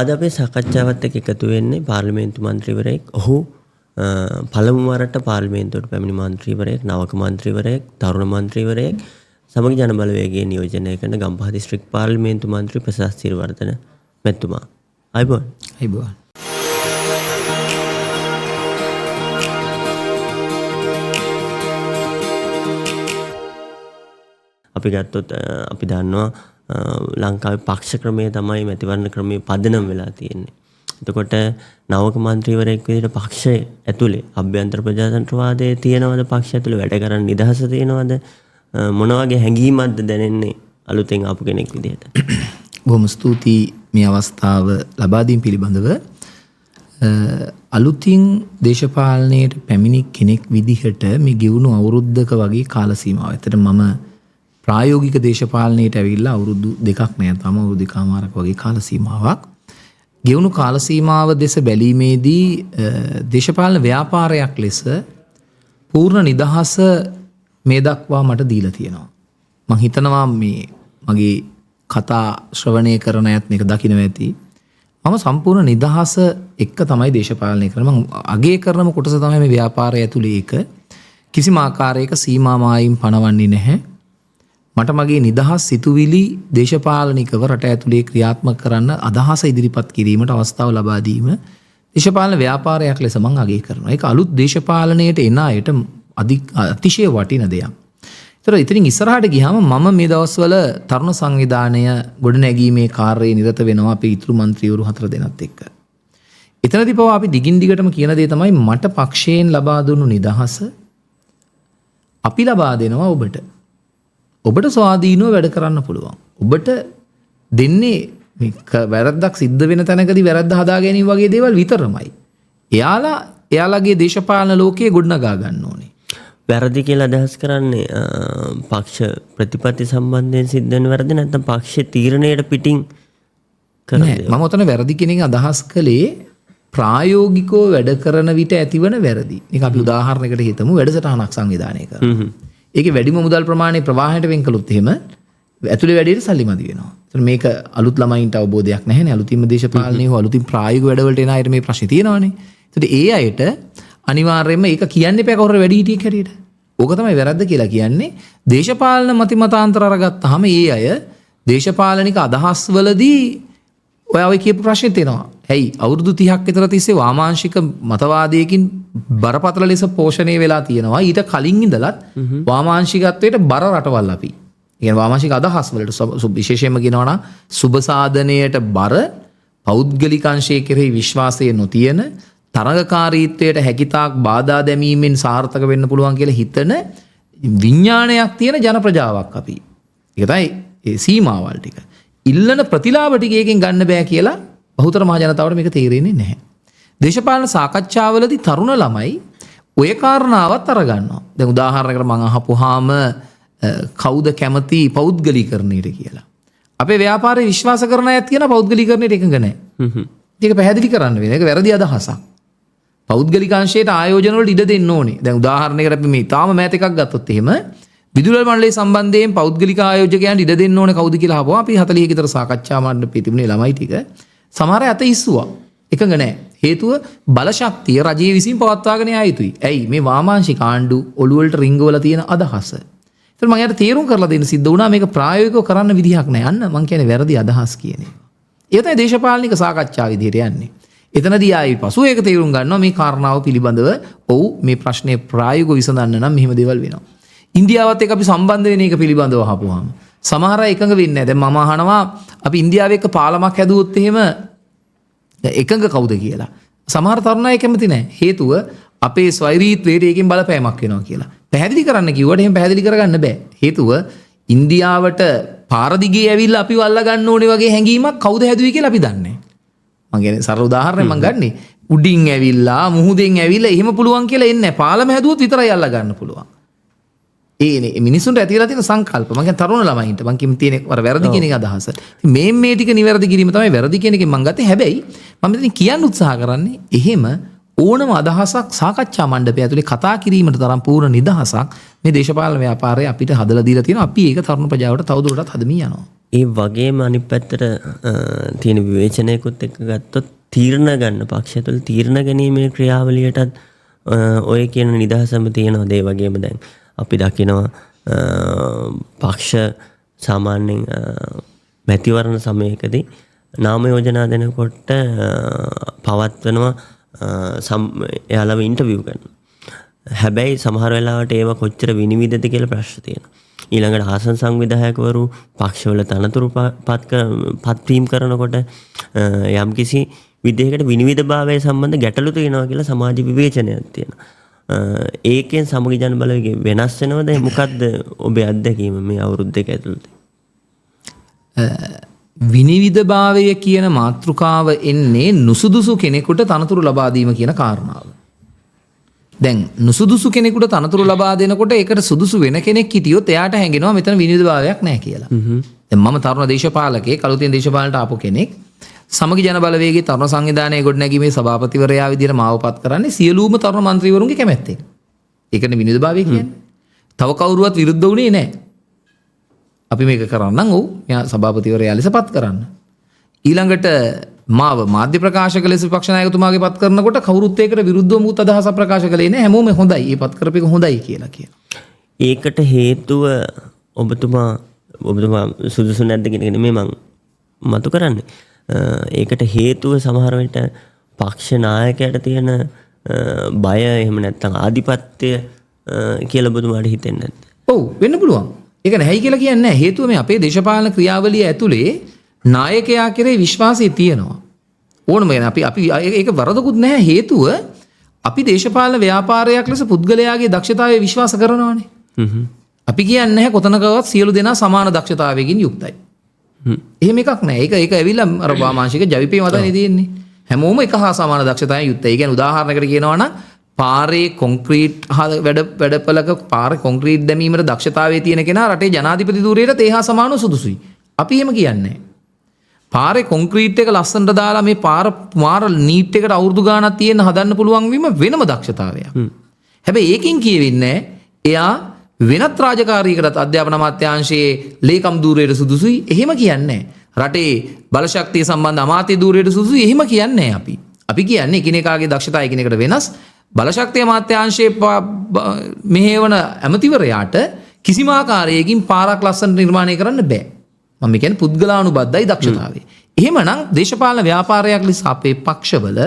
අද අපේ සාකච්ඡාවත් එක්ක එකතු වෙන්නේ පාර්ලිමේන්තු මන්ත්‍රීවරයෙක්. ඔහු පළමු වරට පාර්ලිමේන්තුවට පැමිණි මන්ත්‍රීවරයෙක්, නවක මන්ත්‍රීවරයෙක්, තරුණ මන්ත්‍රීවරයෙක්, සමගි ජන බලවේගයේ නියෝජනය කරන ගම්පහ දිස්ත්‍රික් පාර්ලිමේන්තු මන්ත්‍රී ප්‍රසාද් සිරිවර්ධන මැතිතුමා. ආයුබෝවන්. ආයුබෝවන්. අපි ගත්තොත් අපි දන්නවා ලංකාවේ පක්ෂ ක්‍රමය තමයි මැතිවරණ ක්‍රමයේ පදනම් වෙලා තියෙන්නේ. එතකොට නවක මන්ත්‍රීවරයෙක් විදිහට පක්ෂය ඇතුලේ අභ්‍යන්තර ප්‍රජාතන්ත්‍රවාදය තියෙනවද? පක්ෂ ඇතුලේ වැඩ කරන්න නිදහස තියෙනවද? මොන වගේ හැඟීමක්ද දැනෙන්නේ අලුතෙන් ආපු කෙනෙක් විදිහට? බොහොම ස්තුතියි මේ අවස්ථාව ලබා දීම පිළිබඳව. අලුතින් දේශපාලනයට පැමිණි කෙනෙක් විදිහට මේ ගෙවුණු අවුරුද්දක වගේ කාල සීමාව. ඇත්තට මම ප්‍රායෝගික දේශපාලනයට ඇවිල්ලා අවුරුදු දෙකක් නෑ, තාම අවුරුදු දෙකමාරක් වගේ කාල සීමාවක්. ගෙවුණු කාල සීමාව දෙස බැලීමේදී දේශපාලන ව්‍යාපාරයක් ලෙස පූර්ණ නිදහස මේ දක්වා මට දීලා තියෙනවා. මං හිතනවා මේ මගේ කතා ශ්‍රවණය කරන අයත් මේක දකිනවා ඇති. මම සම්පූර්ණ නිදහස එක්ක තමයි දේශපාලනය කරන්නේ. මං අගය කරනම කොටස තමයි මේ ව්‍යාපාරය ඇතුලේ ඒක. කිසිම ආකාරයක සීමා මායිම් පනවන්නේ නැහැ. මට මගේ නිදහස් සිතුවිලි දේශපාලනිකව රට ඇතුලේ ක්‍රියාත්මක කරන්න අදහස ඉදිරිපත් කිරීමට අවස්ථාව ලබා දීම දේශපාලන ව්‍යාපාරයක් ලෙස මං අගය කරනවා. ඒක අලුත් දේශපාලනයට එන අයට අතිශය වටින දෙයක්. ඒතර ඉතින් ඉස්සරහට ගියාම මම මේ දවස්වල තරුණ සංවිධානය ගොඩනැගීමේ කාර්යයේ නිරත වෙනවා අපේ ඉතුරු මන්ත්‍රීවරු 4 දෙනත් එක්ක. එතනදී පවා අපි දිගින් දිගටම කියන දේ තමයි මට පක්ෂයෙන් ලබා දුන්නු නිදහස අපි ලබා දෙනවා ඔබට. ඔබට ස්වාධීනව වැඩ කරන්න පුළුවන්. ඔබට දෙන්නේ මේ වැරද්දක් සිද්ධ වෙන තැනකදී වැරද්ද හදා ගැනීම වගේ දේවල් විතරමයි. එයාලගේ දේශපාලන ලෝකයේ ගොඩනගා ගන්න ඕනේ. වැරදි කියලා අදහස් කරන්නේ පක්ෂ ප්‍රතිපත්ති සම්බන්ධයෙන් සිද්ධ වෙන වැරදි නැත්නම් පක්ෂ තීරණයට පිටින් කරන නෑ, දේවල්? මම ඔතන වැරදි කියන එක අදහස් කළේ ප්‍රායෝගිකව වැඩ කරන විට ඇතිවන වැරදි. මේක අපි උදාහරණයකට හිතමු වැඩසටහනක් සංවිධානය කරනවා. ඒකේ වැඩිම මුදල් ප්‍රමාණය ප්‍රවාහයට වෙන් කළොත් එහෙම ඇතුලේ වැඩේට සල්ලි මදි වෙනවා. ඒතර මේක අලුත් ළමයින්ට අවබෝධයක් නැහැනේ. අලුතින්ම දේශපාලනය හෝ අලුතින් ප්‍රායෝගික වැඩවලට එන අයට මේ ප්‍රශ්නේ තියෙනවානේ. ඒතර ඒ අයට අනිවාර්යයෙන්ම ඒක කියන්න එපා කවුරු හරි වැඩිහිටියෙක් හැටියට. ඕක තමයි වැරද්ද කියලා කියන්නේ. දේශපාලන මති මතාන්තර අරගත්තාම ඒ අය දේශපාලනික අදහස් වලදී ඔයා ඔය කියපු ප්‍රශ්නේ තියෙනවා. ඇයි අවුරුදු 30ක් විතර තිස්සේ වාමාංශික මතවාදයකින් බරපතල ලෙස පෝෂණය වෙලා තියෙනවා. ඊට කලින් ඉඳලත් වාමාංශිකත්වයට බර රටවල් අපි. ඒ කියන්නේ වාමාංශික අදහස් වලට විශේෂයෙන්ම කියනවා නම් සුබ සාධනයට බර පෞද්ගලික අංශය කෙරෙහි විශ්වාසය නොතියන තරඟකාරීත්වයට හැකිතාක් බාධා දැමීමෙන් සාර්ථක වෙන්න පුළුවන් කියලා හිතන විඥානයක් තියෙන ජන ප්‍රජාවක් අපි. ඒක තමයි ඒ සීමාවල් ටික. ඉල්ලන ප්‍රතිලාභ ටික ඒකෙන් ගන්න බෑ කියලා බහුතර මහ ජනතාවට මේක තේරෙන්නේ නැහැ. දේශපාලන සාකච්ඡාවලදී තරුණ ළමයි ඔය කාරණාවත් අරගන්නවා. දැන් උදාහරණයකට මං අහපුවාම කවුද කැමති පෞද්ගලීකරණයට කියලා. අපේ ව්‍යාපාරේ විශ්වාස කරන අයත් කියන පෞද්ගලීකරණයට එකඟ නැහැ. ඒක පැහැදිලි කරන්න වෙන. ඒක වැරදි අදහසක්. පෞද්ගලික අංශයට ආයෝජන වලට ඉඩ දෙන්න ඕනේ. දැන් උදාහරණයකට අපි මේ තාම මෑත එකක් ගත්තොත් එහෙම විදුලි මණ්ඩලය සම්බන්ධයෙන් පෞද්ගලික ආයෝජකයන්ට ඉඩ දෙන්න ඕනේ කවුද කියලා අහපුවා අපි 40 විතර සාකච්ඡා මණ්ඩපයේ තිබුණේ ළමයි ටික. සමහර අය අත ඉස්සුවා. එකඟ නැහැ. හේතුව බලශක්තිය රජයේ විසින් පවත්වාගෙන යා යුතුයි. ඇයි මේ වාමාංශික ආණ්ඩු ඔළුව වලට රිංගවලා තියෙන අදහස. ඒතර මං යාට තේරුම් කරලා දෙන්න සිද්ධ වුණා මේක ප්‍රායෝගිකව කරන්න විදිහක් නෑ. අන්න මං කියන්නේ වැරදි අදහස් කියන ඒවා. ඒ තමයි දේශපාලනික සාකච්ඡා විදිහට යන්නේ. එතනදී ආයි පසුව ඒක තේරුම් ගන්නවා මේ කාරණාව පිළිබඳව ඔව් මේ ප්‍රශ්නේ ප්‍රායෝගිකව විසඳන්න නම් මෙහෙම දේවල් වෙනවා. ඉන්දියාවත් එක්ක අපි සම්බන්ධ වෙන එක පිළිබඳව අහපුවාම සමහර අය එකඟ වෙන්නේ නැහැ. දැන් මම අහනවා අපි ඉන්දියාව එක්ක පාලමක් හැදුවොත් එහෙම එකඟ කවුද කියලා. සමහර තරුණ අය කැමති නැහැ. හේතුව අපේ ස්වෛරීත්වයට ඒකෙන් බලපෑමක් වෙනවා කියලා. පැහැදිලි කරන්න කිව්වට එහෙම පැහැදිලි කරගන්න බෑ. හේතුව ඉන්දියාවට පාර දිගේ ඇවිල්ලා අපිව අල්ල ගන්න ඕනේ වගේ හැඟීමක් කවුද හැදුවේ කියලා අපි දන්නේ නැහැ. මං කියන්නේ සරල උදාහරණයක් මං ගන්නෙ. උඩින් ඇවිල්ලා මුහුදෙන් ඇවිල්ලා එහෙම පුළුවන් කියලා එන්නේ නැහැ. පාලම හැදුවොත් විතරයි අල්ල ගන්න පුළුවන්. ඒ නේ මිනිසුන්ට ඇති වෙලා තියෙන සංකල්ප. මං කියන්නේ තරුණ ළමයින්ට මං කියමු තියෙන අර වැරදි කියන එක අදහස. ඉතින් මේ ටික නිවැරදි කිරීම තමයි වැරදි කියන එකෙන් මං ගත්තේ. හැබැයි මම මෙතන කියන්න උත්සාහ කරන්නේ එහෙම ඕනම අදහසක් සාකච්ඡා මණ්ඩපය ඇතුලේ කතා කිරීමට තරම් පූර්ණ නිදහසක් මේ දේශපාලන ව්‍යාපාරය අපිට හදලා දීලා තියෙනවා. අපි ඒක තරුණ ප්‍රජාවට තවදුරටත් හදමින් යනවා. ඒ වගේම අනිත් පැත්තට තියෙන විවේචනයකුත් එක්ක ගත්තොත් තීරණ ගන්න පක්ෂය තුළ තීරණ ගැනීමේ ක්‍රියාවලියටත් ඔය කියන නිදහසම තියෙනවා. ඒ වගේම දැන් අපි දකිනවා පක්ෂ සාමාන්‍යයෙන් මැතිවරණ සමයකදී නාම යෝජනා දෙනකොට පවත්වනවා එයාලව ඉන්ටර්විව් කරනවා. හැබැයි සමහර වෙලාවට ඒවා කොච්චර විනිවිදද කියලා ප්‍රශ්න තියෙනවා. ඊළඟට ආසන සංවිධායකවරු පක්ෂවල තනතුරු පත්වීම් කරනකොට යම්කිසි විදිහකට විනිවිදභාවය සම්බන්ධ ගැටලු තියෙනවා කියලා සමාජ විවේචනයක් තියෙනවා. ඒකෙන් සමගි ජන බලවේගය වෙනස් වෙනවද? මොකද්ද ඔබේ අත්දැකීම මේ අවුරුදු දෙක ඇතුළත? විනිවිදභාවය කියන මාතෘකාව එන්නේ නුසුදුසු කෙනෙකුට තනතුරු ලබා දීම කියන කාරණාව. දැන් නුසුදුසු කෙනෙකුට තනතුරු ලබා දෙනකොට ඒකට සුදුසු වෙන කෙනෙක් හිටියොත් එයාට හැඟෙනවා මෙතන විනිවිදභාවයක් නැහැ කියලා. දැන් මම තරුණ දේශපාලකයෙක්, අලුතින් දේශපාලනට ආපු කෙනෙක්. සමගි ජන බලවේගයේ තරුණ සංවිධානයේ ගොඩනැගීමේ සභාපතිවරයා විදිහට මාව පත් කරන්නේ සියලුම තරුණ මන්ත්‍රීවරුන්ගේ කැමැත්තෙන්. ඒකනේ විනිවිදභාවය කියන්නේ. තව කවුරුවත් විරුද්ධ වුණේ නැහැ. අපි මේක කරන්නම්, ඔව් මෙයා සභාපතිවරයා ලෙස පත් කරන්න. ඊළඟට මාව මාධ්‍ය ප්‍රකාශක ලෙස විපක්ෂ නායකතුමාගේ පත් කරනකොට කවුරුත් ඒකට විරුද්ධව මුත් අදහසක් ප්‍රකාශ කළේ නැහැ. හැමෝම හොඳයි, ඒ පත් කරපු එක හොඳයි කියලා කියනවා. ඒකට හේතුව ඔබතුමා සුදුසු නැද්ද කියන එක නෙමෙයි මං මතු කරන්නේ. ඒකට හේතුව සමහර විට පක්ෂ නායකයාට තියෙන බය, එහෙම නැත්නම් ආධිපත්‍ය කියලා ඔබතුමාට හිතෙන්නේ නැද්ද? ඔව්, වෙන්න පුළුවන්. ඒක නැහැයි කියලා කියන්නේ නැහැ. හේතුව මේ අපේ දේශපාලන ක්‍රියාවලිය ඇතුලේ නායකයා කෙරේ විශ්වාසය තියෙනවා. ඕනම කෙනා අපි ඒක වරදකුත් නැහැ. හේතුව අපි දේශපාලන ව්‍යාපාරයක් ලෙස පුද්ගලයාගේ දක්ෂතාවය විශ්වාස කරනවානේ. අපි කියන්නේ නැහැ කොතනකවත් සියලු දෙනා සමාන දක්ෂතාවයකින් යුක්තයි. එහෙම එකක් නෑ. ඒක ඇවිල්ලා අර වාමාංශික ජවිපේ මතනේ තියෙන්නේ. හැමෝම එක හා සමාන දක්ෂතාවයෙන් යුක්තයි. ඒ කියන්නේ උදාහරණයකට කියනවා නම් පාරේ කොන්ක්‍රීට් වැඩපලක පාරේ කොන්ක්‍රීට් දැමීමට දක්ෂතාවයේ තියෙන කෙනා රටේ ජනාධිපති ධූරයට ඒ හා සමානව සුදුසුයි. අපි එහෙම කියන්නේ නෑ. පාරේ කොන්ක්‍රීට් එක ලස්සනට දාලා මේ පාර මාර නීට් එකට අවුරුදු ගාණක් තියෙන හදන්න පුළුවන් වීම වෙනම දක්ෂතාවයක්. හැබැයි ඒකෙන් කියවෙන්නේ එයා වෙනත් රාජකාරියකටත් අධ්‍යාපන අමාත්‍යාංශයේ ලේකම් ධූරයට සුදුසුයි එහෙම කියන්නේ නෑ. රටේ බලශක්තිය සම්බන්ධ අමාත්‍ය ධූරයට සුදුසුයි එහෙම කියන්නේ නෑ අපි. අපි කියන්නේ එකිනෙකාගේ දක්ෂතා එකිනෙකට වෙනස්. බලශක්තිය අමාත්‍යාංශයේ මෙහෙවන ඇමතිවරයාට කිසිම ආකාරයකින් පාරක් ලස්සනට නිර්මාණය කරන්න බෑ. මම කියන්නේ පුද්ගලානුබද්ධයි දක්ෂතාවය. එහෙමනම් දේශපාලන ව්‍යාපාරයක් ලෙස අපේ පක්ෂවල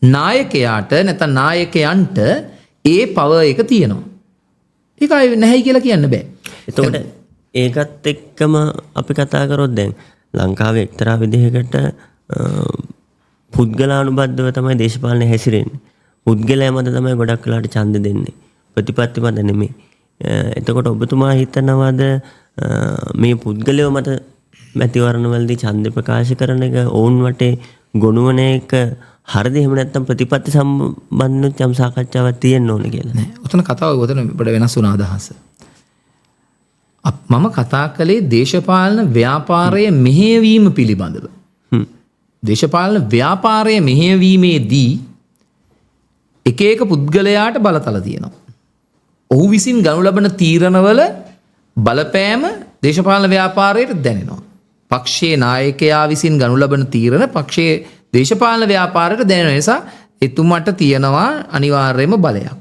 නායකයාට නැත්නම් නායකයන්ට ඒ පවර් එක තියෙනවා. ඒක ආයේ නැහැයි කියලා කියන්න බෑ. එතකොට ඒකත් එක්කම අපි කතා කරොත් දැන් ලංකාවේ එක්තරා විදිහකට පුද්ගලානුබද්ධව තමයි දේශපාලනය හැසිරෙන්නේ. පුද්ගලයා මත තමයි ගොඩක් වෙලාවට ඡන්ද දෙන්නේ. ප්‍රතිපත්ති මත නෙමෙයි. එතකොට ඔබතුමා හිතනවද මේ පුද්ගලයෝ මත මැතිවරණවලදී ඡන්ද ප්‍රකාශ කරන එක ඔවුන් වටේ ගොනුවන එක හරිද? එහෙම නැත්නම් ප්‍රතිපත්ති සම්බන්ධව යම් සාකච්ඡාවක් තියෙන්න ඕනේ කියලා? නෑ. ඔතන කතාව ඔතන පොඩ වෙනස් වුණා අදහස. මම කතා කළේ දේශපාලන ව්‍යාපාරය මෙහෙයවීම පිළිබඳව. දේශපාලන ව්‍යාපාරය මෙහෙයවීමේදී එක එක පුද්ගලයාට බලතල තියෙනවා. ඔහු විසින් ගනු ලබන තීරණවල බලපෑම දේශපාලන ව්‍යාපාරයට දැනෙනවා. පක්ෂයේ නායකයා විසින් ගනු ලබන තීරණ පක්ෂයේ දේශපාලන ව්‍යාපාරයට දැනෙන නිසා එතුමාට තියෙනවා අනිවාර්යයෙන්ම බලයක්.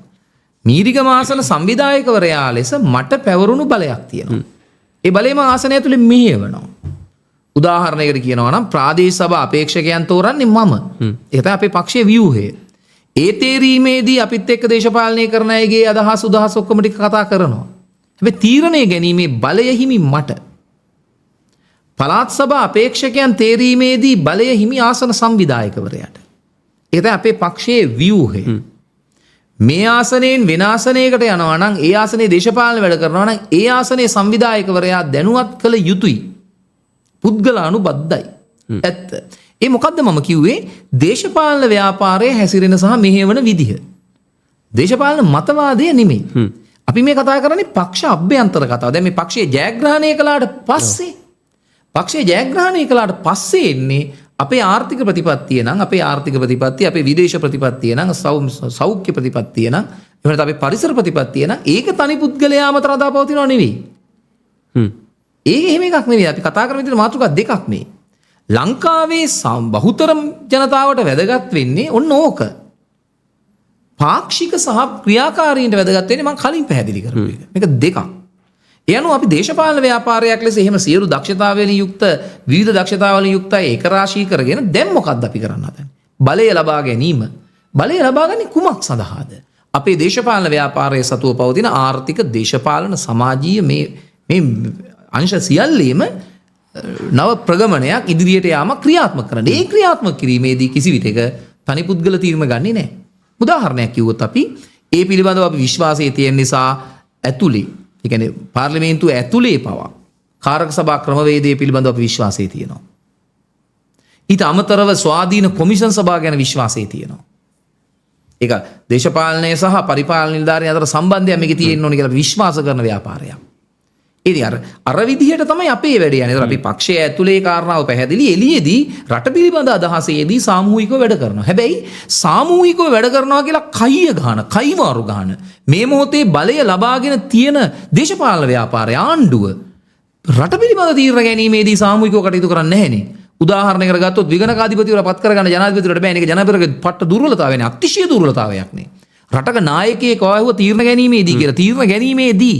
මීරිගම ආසන සංවිධායකවරයා ලෙස මට පැවරුණු බලයක් තියෙනවා. ඒ බලය මම ආසනය ඇතුලේ මෙහෙයවනවා. උදාහරණයකට කියනවා නම් ප්‍රාදේශ සභා අපේක්ෂකයන් තෝරන්නේ මම. ඒක තමයි අපේ පක්ෂයේ ව්‍යුහය. ඒ තේරීමේදී අපිත් එක්ක දේශපාලනය කරන අයගේ අදහස් උදහස් ඔක්කොම ටික කතා කරනවා. හැබැයි තීරණය ගැනීමේ බලය හිමි මට. පළාත් සභා අපේක්ෂකයන් තේරීමේදී බලය හිමි ආසන සංවිධායකවරයාට. ඒක තමයි අපේ පක්ෂයේ ව්‍යුහය. මේ ආසනයෙන් වෙන ආසනයකට යනවා නම් ඒ ආසනයේ දේශපාලන වැඩ කරනවා නම් ඒ ආසනයේ සංවිධායකවරයා දැනුවත් කළ යුතුයි. පුද්ගලානුබද්ධයි. ඇත්ත. ඒ මොකද්ද මම කිව්වේ? දේශපාලන ව්‍යාපාරයේ හැසිරෙන සහ මෙහෙයවන විදිහ. දේශපාලන මතවාදය නෙමෙයි. අපි මේ කතා කරන්නේ පක්ෂ අභ්‍යන්තර කතාව. දැන් මේ පක්ෂයේ ජයග්‍රහණය කළාට පස්සේ පක්ෂයේ ජයග්‍රහණය කළාට පස්සේ එන්නේ අපේ ආර්ථික ප්‍රතිපත්තිය නම් අපේ ආර්ථික ප්‍රතිපත්තිය, අපේ විදේශ ප්‍රතිපත්තිය නම්, සෞඛ්‍ය ප්‍රතිපත්තිය නම්, එහෙම නැත්නම් අපේ පරිසර ප්‍රතිපත්තිය නම් ඒක තනි පුද්ගලයා මත රඳා පවතිනව නෙවෙයි. ඒක එහෙම එකක් නෙවෙයි. අපි කතා කරන විදිහට මාතෘකා දෙකක් මේ. ලංකාවේ බහුතර ජනතාවට වැදගත් වෙන්නේ ඔන්න ඕක. පාක්ෂික සහ ක්‍රියාකාරීන්ට වැදගත් වෙන්නේ මං කලින් පැහැදිලි කරපු එක. මේක දෙකක්. ඒ අනුව අපි දේශපාලන ව්‍යාපාරයක් ලෙස එහෙම සියලු දක්ෂතාවලින් යුක්ත විවිධ දක්ෂතාවලින් යුක්ත අය ඒකරාශී කරගෙන දැන් මොකද්ද අපි කරන්න හදන්නේ? බලය ලබා ගැනීම. බලය ලබා ගන්නේ කුමක් සඳහාද? අපේ දේශපාලන ව්‍යාපාරයේ සතුව පවතින ආර්ථික, දේශපාලන, සමාජීය මේ මේ අංශ සියල්ලේම නව ප්‍රගමනයක් ඉදිරියට යාම ක්‍රියාත්මක කරන්න. ඒ ක්‍රියාත්මක කිරීමේදී කිසි විටක තනි පුද්ගල තීරණ ගන්නෙ නෑ. උදාහරණයක් කිව්වොත් අපි ඒ පිළිබඳව අපි විශ්වාසය තියෙන නිසා ඇතුලේ, ඒ කියන්නේ පාර්ලිමේන්තුව ඇතුලේ පවා කාරක සභා ක්‍රමවේදය පිළිබඳව අපි විශ්වාසය තියෙනවා. ඊට අමතරව ස්වාධීන කොමිෂන් සභා ගැන විශ්වාසය තියෙනවා. ඒක දේශපාලනය සහ පරිපාලන නිලධාරීන් අතර සම්බන්ධයක් මේකේ තියෙන්න ඕනේ කියලා විශ්වාස කරන ව්‍යාපාරයක්. ඉතින් අර අර විදිහට තමයි අපේ වැඩේ යන්නේ. ඒතර අපි පක්ෂය ඇතුලේ කාරණාව පැහැදිලි, එළියේදී රට පිළිබඳ අදහසේදී සාමූහිකව වැඩ කරනවා. හැබැයි සාමූහිකව වැඩ කරනවා කියලා කයිය ගහන, කයිවාරු ගහන මේ මොහොතේ බලය ලබාගෙන තියෙන දේශපාලන ව්‍යාපාරය, ආණ්ඩුව රට පිළිබඳ තීරණ ගැනීමේදී සාමූහිකව කටයුතු කරන්නේ නැහැනේ. උදාහරණයකට ගත්තොත් විගණකාධිපතිවර පත් කරගන්න ජනාධිපතිවරට බෑනේ. ඒක ජනාධිපතිවරගේ පට්ට දුර්වලතාවයනේ, අතිශය දුර්වලතාවයක් නේ. රටක නායකයෙක් ඔයව තීරණ ගැනීමේදී කියලා තීරණ ගැනීමේදී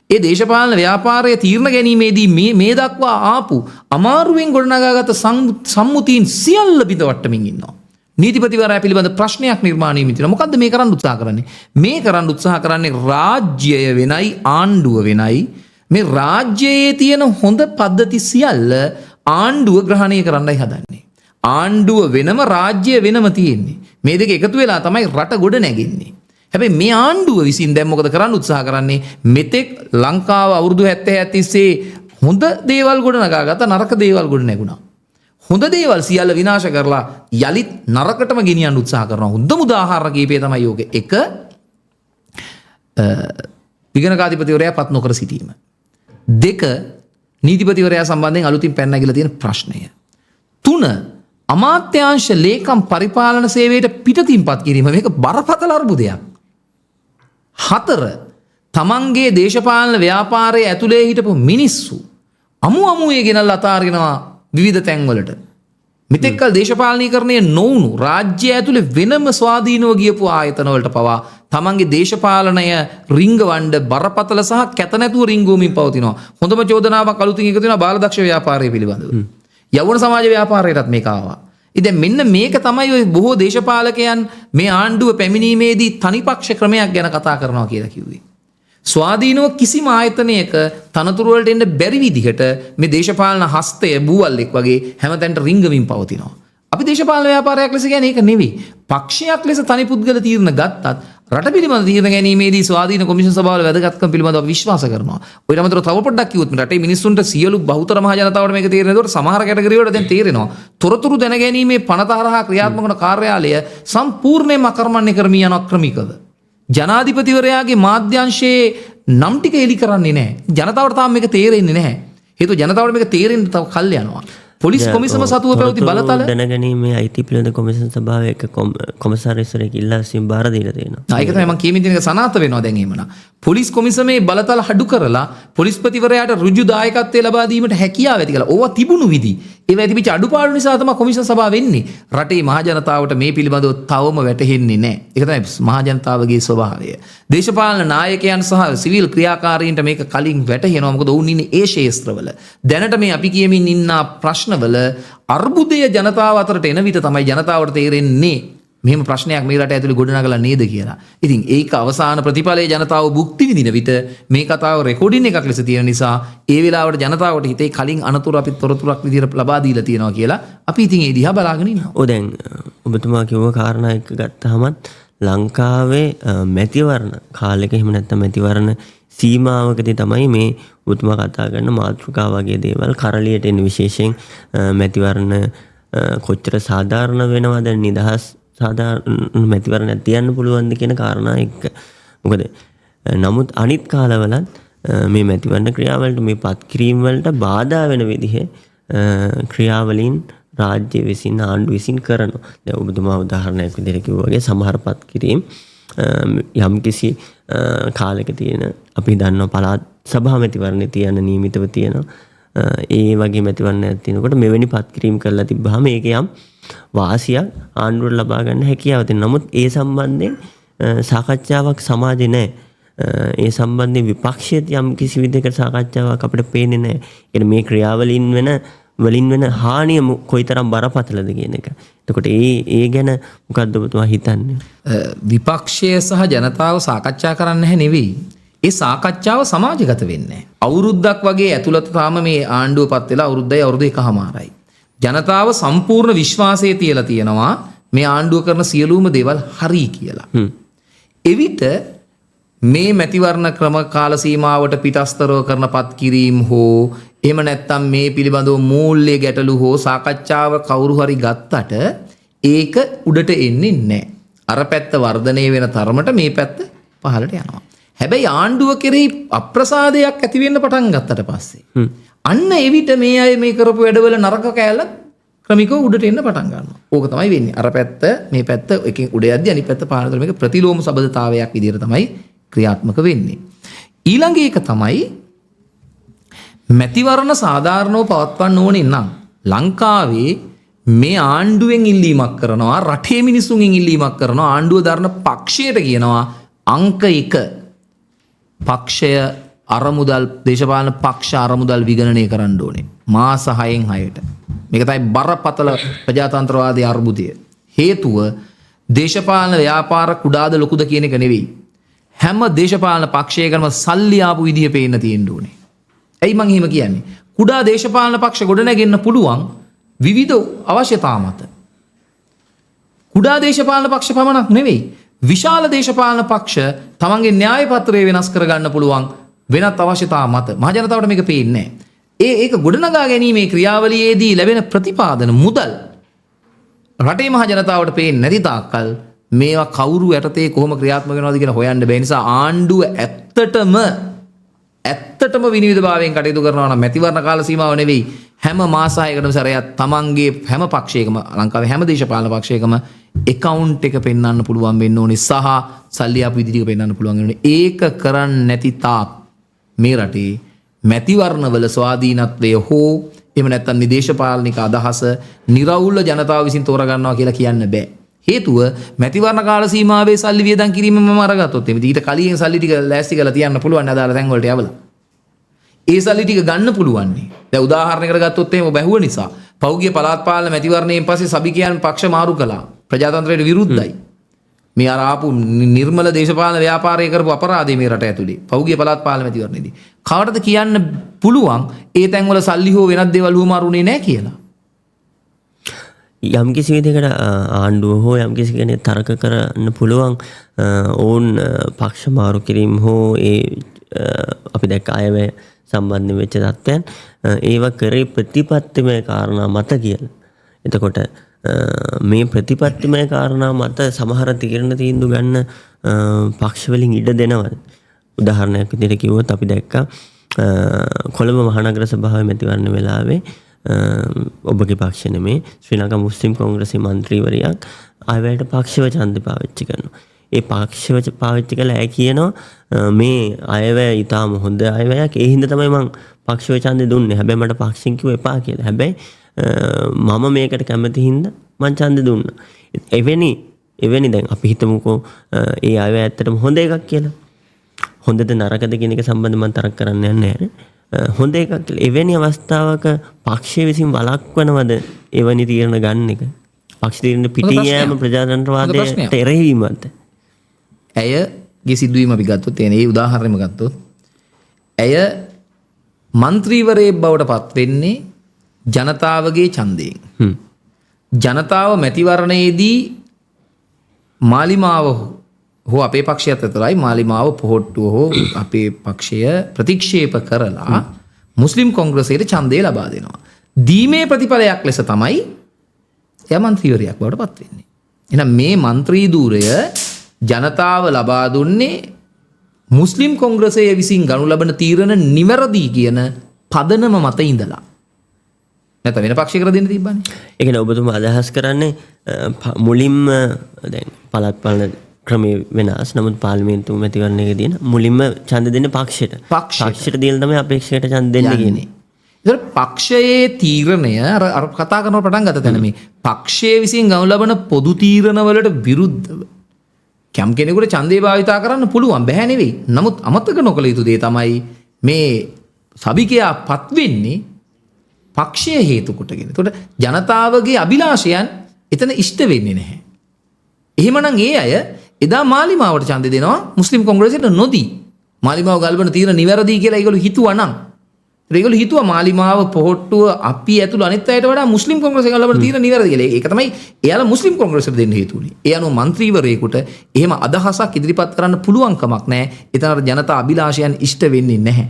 ඒ දේශපාලන ව්‍යාපාරයේ තීරණ ගැනීමේදී මේ මේ දක්වා ආපු අමාරුවෙන් ගොඩනගාගත් සම්මුතීන් සියල්ල බිඳ වට්ටමින් ඉන්නවා. නීතිපතිවරයා පිළිබඳ ප්‍රශ්නයක් නිර්මාණය වෙමින් තියෙනවා. මොකද්ද මේ කරන්න උත්සාහ කරන්නේ? මේ කරන්න උත්සාහ කරන්නේ රාජ්‍යය වෙනයි ආණ්ඩුව වෙනයි. මේ රාජ්‍යයේ තියෙන හොඳ පද්ධති සියල්ල ආණ්ඩුව ග්‍රහණය කරන්නයි හදන්නේ. ආණ්ඩුව වෙනම රාජ්‍යය වෙනම තියෙන්නේ. මේ දෙක එකතු වෙලා තමයි රට ගොඩ නැගෙන්නේ. හැබැයි මේ ආණ්ඩුව විසින් දැන් මොකද කරන්න උත්සාහ කරන්නේ? මෙතෙක් ලංකාව අවුරුදු 70 තිස්සේ හොඳ දේවල් ගොඩ නගාගත්තා, නරක දේවල් ගොඩ නැගුණා. හොඳ දේවල් සියල්ල විනාශ කරලා යලිත් නරකටම ගෙනියන්න උත්සාහ කරනවා. හොඳම උදාහරණ කීපය තමයි යෝගේ. එක, විගණකාධිපතිවරයා පත් නොකර සිටීම. දෙක, නීතිපතිවරයා සම්බන්ධයෙන් අලුතින් පැන නැගිලා තියෙන ප්‍රශ්නය. තුන, අමාත්‍යාංශ ලේකම් පරිපාලන සේවයට පිටතින් පත් කිරීම. මේක බරපතල අර්බුදයක්. හතර, තමන්ගේ දේශපාලන ව්‍යාපාරයේ ඇතුලේ හිටපු මිනිස්සු අමු අමුවේ ගෙනල්ලා අතාරිනවා විවිධ තැන්වලට. මෙතෙක් කල් දේශපාලනීකරණය නොවුණු රාජ්‍ය ඇතුලේ වෙනම ස්වාධීනව ගියපු ආයතන වලට පවා තමන්ගේ දේශපාලනය රිංගවන්න බරපතල සහ කැත නැතුව රිංගුවමින් පවතිනවා. හොඳම චෝදනාවක් අලුතින් එකතු වෙනවා බාලදක්ෂ ව්‍යාපාරය පිළිබඳව. යෞවන සමාජ ව්‍යාපාරයටත් මේක ආවා. ඉතින් මෙන්න මේක තමයි ඔය බොහෝ දේශපාලකයන් මේ ආණ්ඩුව පැමිණීමේදී තනිපක්ෂ ක්‍රමයක් ගැන කතා කරනවා කියලා කිව්වේ. ස්වාධීනව කිසිම ආයතනයක තනතුරු වලට එන්න බැරි විදිහට මේ දේශපාලන හස්තය බූවල්ලෙක් වගේ හැමතැනට රිංගමින් පවතිනවා. අපි දේශපාලන ව්‍යාපාරයක් ලෙස කියන්නේ ඒක නෙවෙයි. පක්ෂයක් ලෙස තනි පුද්ගල තීරණ ගත්තත් රට පිළිබඳ තීරණ ගැනීමේදී ස්වාධීන කොමිෂන් සභාවල වැදගත්කම පිළිබඳව අපි විශ්වාස කරනවා. ඔය අමතරව තව පොඩ්ඩක් කිව්වොත් මේ රටේ මිනිස්සුන්ට සියලු බහුතර මහ ජනතාවට මේක තේරෙන්නේ නැතුවට සමහර කැටගරි වලට දැන් තේරෙනවා. තොරතුරු දැනගැනීමේ පනත හරහා ක්‍රියාත්මක වන කාර්යාලය සම්පූර්ණයෙන්ම අකර්මණ්‍ය කරමී යන අක්‍රමිකව. ජනාධිපතිවරයාගේ මාධ්‍යංශයේ නම් ටික එලි කරන්නේ නැහැ. ජනතාවට තාම මේක තේරෙන්නේ නැහැ. හේතුව ජනතාවට මේක තේරෙන්න තව කල් යනවා. පොලිස් කොමිසම සතුව පැවති බලතල දැනගැනීමේ අයිති පිළිබඳ කොමිසම් සභාවේ එක කොමසාරිස්වරයෙක් ඉල්ලා සිටින් බාර දීලා තියෙනවා. ඒක තමයි මම කියමින් තියෙන එක සනාථ වෙනවා දැන් එහෙමනම්. පොලිස් කොමිසමේ බලතල අඩු කරලා පොලිස්පතිවරයාට ඍජු දායකත්වය ලබා දීමට හැකියාව ඇති කළා. ඕවා තිබුණු විදි. ඒවා ඇතිවෙච්ච අඩුපාඩු නිසා තමයි කොමිෂන් සභාව වෙන්නේ. රටේ මහ ජනතාවට මේ පිළිබඳව තවම වැටහෙන්නේ නැහැ. ඒක තමයි මහ ජනතාවගේ ස්වභාවය. දේශපාලන නායකයන් සහ සිවිල් ක්‍රියාකාරීන්ට මේක කලින් වැටහෙනවා. මොකද ඔවුන් ඉන්නේ ඒ ක්ෂේත්‍රවල. දැනට මේ අපි කියමින් ඉන්න ප්‍රශ්නවල අර්බුදය ජනතාව අතරට එන විට තමයි ජනතාවට තේරෙන්නේ මෙහෙම ප්‍රශ්නයක් මේ රට ඇතුලේ ගොඩනගලා නේද කියලා. ඉතින් ඒක අවසාන ප්‍රතිඵලයේ ජනතාව භුක්ති විඳින විට මේ කතාව රෙකෝඩින් එකක් ලෙස තියෙන නිසා ඒ වෙලාවට ජනතාවට හිතේ කලින් අනතුරු අපි තොරතුරක් විදියට ලබා දීලා තියෙනවා කියලා අපි ඉතින් ඒ දිහා බලාගෙන ඉන්නවා. ඔව්, දැන් ඔබතුමා කිව්ව කාරණා එක ගත්තහමත් ලංකාවේ මැතිවරණ කාලෙක එහෙම නැත්නම් මැතිවරණ සීමාවකදී තමයි මේ ඔබතුමා කතා කරන මාතෘකා වගේ දේවල් කරලියට එන විශේෂයෙන් මැතිවරණ කොච්චර සාධාරණ වෙනවද, නිදහස් සාධාරණ මැතිවරණයක් තියන්න පුළුවන්ද කියන කාරණා එක්ක. මොකද නමුත් අනිත් කාලවලත් මේ මැතිවරණ ක්‍රියාවලට මේ පත් කිරීම වලට බාධා වෙන විදිහේ ක්‍රියාවලින් රාජ්‍ය විසින් ආණ්ඩු විසින් කරනවා. දැන් ඔබතුමා උදාහරණයක් විදිහට කිව්වා වගේ සමහර පත් කිරීම යම්කිසි කාලෙක තියෙන අපි දන්නවා පළාත් සභා මැතිවරණේ තියන නියමිතව තියෙනවා. ඒ වගේ මැතිවරණයක් තියෙනකොට මෙවැනි පත් කිරීම කරලා තිබ්බහම ඒක යම් වාසියක් ආණ්ඩුවට ලබා ගන්න හැකියාව තියෙනවා. නමුත් ඒ සම්බන්ධයෙන් සාකච්ඡාවක් සමාජේ නැහැ. ඒ සම්බන්ධයෙන් විපක්ෂයේත් යම් කිසි විදිහකට සාකච්ඡාවක් අපිට පේන්නේ නැහැ. ඒ කියන්නේ මේ ක්‍රියාවලින් වෙන හානිය කොයිතරම් බරපතලද කියන එක. එතකොට ඒ ගැන මොකද්ද ඔබතුමා හිතන්නේ? විපක්ෂය සහ ජනතාව සාකච්ඡා කරන්න නැහැ නෙවෙයි. ඒ සාකච්ඡාව සමාජගත වෙන්නේ නැහැ. අවුරුද්දක් වගේ ඇතුළත තාම මේ ආණ්ඩුව පත් වෙලා අවුරුද්දයි අවුරුදු එකහමාරයි. ජනතාව සම්පූර්ණ විශ්වාසය තියලා තියෙනවා මේ ආණ්ඩුව කරන සියලුම දේවල් හරි කියලා. එවිට මේ මැතිවරණ ක්‍රම කාල සීමාවට පිටස්තරව කරන පත්කිරීම් හෝ එහෙම නැත්නම් මේ පිළිබඳව මූල්‍ය ගැටලු හෝ සාකච්ඡාව කවුරු හරි ගත්තට ඒක උඩට එන්නේ නැහැ. අර පැත්ත වර්ධනය වෙන තරමට මේ පැත්ත පහළට යනවා. හැබැයි ආණ්ඩුව කෙරෙහි අප්‍රසාදයක් ඇති වෙන්න පටන් ගත්තට පස්සේ අන්න එවිට මේ අය මේ කරපු වැඩවල නරක කෑල්ල ක්‍රමිකව උඩට එන්න පටන් ගන්නවා. ඕක තමයි වෙන්නේ. අර පැත්ත මේ පැත්ත එකෙන් උඩ යද්දි අනිත් පැත්ත පහළට මේක ප්‍රතිලෝම සබඳතාවයක් විදිහට තමයි ක්‍රියාත්මක වෙන්නේ. ඊළඟ එක තමයි මැතිවරණ සාධාරණව පවත්වන්න ඕනේ නම් ලංකාවේ මේ ආණ්ඩුවෙන් ඉල්ලීමක් කරනවා, රටේ මිනිස්සුන්ගෙන් ඉල්ලීමක් කරනවා, ආණ්ඩුව දරන පක්ෂයට කියනවා අංක 1 පක්ෂය අරමුදල් දේශපාලන පක්ෂ අරමුදල් විගණනය කරන්න ඕනේ මාස 6න් 6ට. මේක තමයි බරපතල ප්‍රජාතන්ත්‍රවාදී අර්බුදය. හේතුව දේශපාලන ව්‍යාපාර කුඩාද ලොකුද කියන එක නෙවෙයි. හැම දේශපාලන පක්ෂයකම සල්ලි ආපු විදිය පේන්න තියෙන්න ඕනේ. ඇයි මං එහෙම කියන්නේ? කුඩා දේශපාලන පක්ෂ ගොඩනැගෙන්න පුළුවන් විවිධ අවශ්‍යතා මත. කුඩා දේශපාලන පක්ෂ පමණක් නෙවෙයි, විශාල දේශපාලන පක්ෂ තමන්ගේ න්‍යාය පත්‍රය වෙනස් කරගන්න පුළුවන් වෙනත් අවශ්‍යතා මත. මහ ජනතාවට මේක පේන්නේ නැහැ. ඒක ගොඩනගා ගැනීමේ ක්‍රියාවලියේදී ලැබෙන ප්‍රතිපාදන මුදල් රටේ මහ ජනතාවට පේන්නේ නැති තාක්කල් මේවා කවුරු යටතේ කොහොම ක්‍රියාත්මක වෙනවද කියලා හොයන්න බැහැ. නිසා ආණ්ඩුව ඇත්තටම විනිවිදභාවයෙන් කටයුතු කරනවා නම් මැතිවරණ කාල සීමාව නෙවෙයි, හැම මාස 6කටම සැරයක් තමන්ගේ හැම පක්ෂයකම ලංකාවේ හැම දේශපාලන පක්ෂයකම ඇකවුන්ට් එක පෙන්වන්න පුළුවන් වෙන්න ඕනේ සහ සල්ලි ආපු විදි ටික පෙන්වන්න පුළුවන් වෙන්න ඕනේ. ඒක කරන්නේ නැති තාක් මේ රටේ මැතිවරණවල ස්වාධීනත්වය හෝ එහෙම නැත්නම් නිදේශපාලනික අදහස නිරවුල්ව ජනතාව විසින් තෝරගන්නවා කියලා කියන්න බෑ. හේතුව මැතිවරණ කාල සීමාවේ සල්ලි වියදම් කිරීම මම අරගත්තොත් එimhe ඊට කලින් සල්ලි ටික ලෑස්ති කරලා තියන්න පුළුවන් අදාළ තැන් වලට යවලා. ඒ සල්ලි ටික ගන්න පුළුවන් නේ. දැන් උදාහරණයකට ගත්තොත් එහෙම ඔබ ඇහුව නිසා පෞගිය පළාත් පාලන මැතිවරණයෙන් පස්සේ සභිකයන් පක්ෂ මාරු කළා. ප්‍රජාතන්ත්‍රයට විරුද්ධයි. මේ අර ආපු නිර්මල දේශපාලන ව්‍යාපාරය කරපු අපරාධය මේ රට ඇතුලේ පෞගිය පළාත් පාලන මැතිවරණයේදී. කවටද කියන්න පුළුවන් ඒ තැන්වල සල්ලි හෝ වෙනත් දේවල් හුවමාරුනේ නැහැ කියලා? යම් කිසි විදිහකට ආණ්ඩුව හෝ යම් කිසි කෙනෙක් තර්ක කරන්න පුළුවන් ඔවුන් පක්ෂ මාරු කිරීම හෝ ඒ අපි දැක්ක අයවැය සම්බන්ධ වෙච්ච තත්ත්වයන් ඒවා කරේ ප්‍රතිපත්තිමය කාරණා මත කියලා. එතකොට මේ ප්‍රතිපත්තිමය කාරණා මත සමහර තීරණ තීන්දුව ගන්න පක්ෂ වලින් ඉඩ දෙනවද? උදාහරණයක් විදිහට කිව්වොත් අපි දැක්කා කොළඹ මහනගර සභාවේ මැතිවරණ වෙලාවේ ඔබගේ පක්ෂ නෙමේ ශ්‍රී ලංකා මුස්ලිම් කොංග්‍රසයේ මන්ත්‍රීවරියක් අයවැයට පක්ෂව ඡන්ද පාවිච්චි කරනවා. ඒ පක්ෂව පාවිච්චි කළා ඇය කියනවා මේ අයවැය ඊටාම හොඳ අයවැයක්, ඒ හින්දා තමයි මං පක්ෂව ඡන්දෙ දුන්නේ. හැබැයි මට පක්ෂෙන් කිව්වා එපා කියලා. හැබැයි මම මේකට කැමති හින්දා මං ඡන්දෙ දුන්නා. එවැනි දැන් අපි හිතමුකෝ ඒ අයවැය ඇත්තටම හොඳ එකක් කියලා. හොඳද නරකද කියන එක සම්බන්ධව මං තරක් කරන්න යන්නේ නැහැ. හොඳ එකක් කියලා. එවැනි අවස්ථාවක පක්ෂය විසින් වළක්වනවද එවැනි තීරණ ගන්න එක? පක්ෂ තීරණ පිටින් යෑම ප්‍රජාතන්ත්‍රවාදයට එරෙහිවීමක්ද? ඇයගේ සිදුවීම අපි ගත්තොත්, ඒ උදාහරණයම ගත්තොත්, ඇය මන්ත්‍රීවරයෙක් බවට පත් වෙන්නේ ජනතාවගේ ඡන්දයෙන්. ජනතාව මැතිවරණයේදී මාලිමාව හෝ අපේ පක්ෂයත් අතරයි මාලිමාව පොහොට්ටුව හෝ අපේ පක්ෂය ප්‍රතික්ෂේප කරලා මුස්ලිම් කොංග්‍රසයට ඡන්දය ලබා දෙනවා. දීමේ ප්‍රතිඵලයක් ලෙස තමයි එයා මන්ත්‍රීවරයෙක් බවට පත් වෙන්නේ. එහෙනම් මේ මන්ත්‍රී ධූරය ජනතාව ලබා දුන්නේ මුස්ලිම් කොංග්‍රසය විසින් ගනු ලබන තීරණ නිවැරදි කියන පදනම මත ඉඳලා. නැත්නම් වෙන පක්ෂයකට දෙන්න තිබ්බනේ. ඒ කියන්නේ ඔබතුමා අදහස් කරන්නේ මුලින්ම දැන් පළාත් පාලන ක්‍රමයේ වෙනස්. නමුත් පාර්ලිමේන්තුව මැතිවරණයක තියෙන මුලින්ම ඡන්ද දෙන්නේ පක්ෂයට. පක්ෂයට දීලා තමයි අපේක්ෂකට ඡන්ද දෙන්න කියන්නේ. ඒතර පක්ෂයේ තීරණය අර අර කතා කරනව පටන් ගත්ත තැන මේ පක්ෂයේ විසින් ගනු ලබන පොදු තීරණවලට විරුද්ධව යම් කෙනෙකුට ඡන්දය භාවිතා කරන්න පුළුවන් බැහැ නෙවෙයි. නමුත් අමතක නොකළ යුතු දේ තමයි මේ සභිකයා පත් වෙන්නේ පක්ෂය හේතු කොටගෙන. එතකොට ජනතාවගේ අභිලාෂයන් එතන ඉෂ්ට වෙන්නේ නැහැ. එහෙමනම් ඒ අය එදා මාලිමාවට ඡන්දය දෙනවා මුස්ලිම් කොංග්‍රසයට නොදී. මාලිමාව ගල්වන තීරණ නිවැරදි කියලා ඒගොල්ලෝ හිතුවා නම්. ඒගොල්ලෝ හිතුවා මාලිමාව පොහොට්ටුව අපි ඇතුළු අනිත් අයට වඩා මුස්ලිම් කොංග්‍රසය ගල්වන තීරණ නිවැරදි කියලා. ඒක තමයි එයාලා මුස්ලිම් කොංග්‍රසයට දෙන්න හේතු වුණේ. ඒ අනුව මන්ත්‍රීවරයෙකුට එහෙම අදහසක් ඉදිරිපත් කරන්න පුළුවන් කමක් නැහැ. එතන අර ජනතා අභිලාෂයන් ඉෂ්ට වෙන්නේ නැහැ.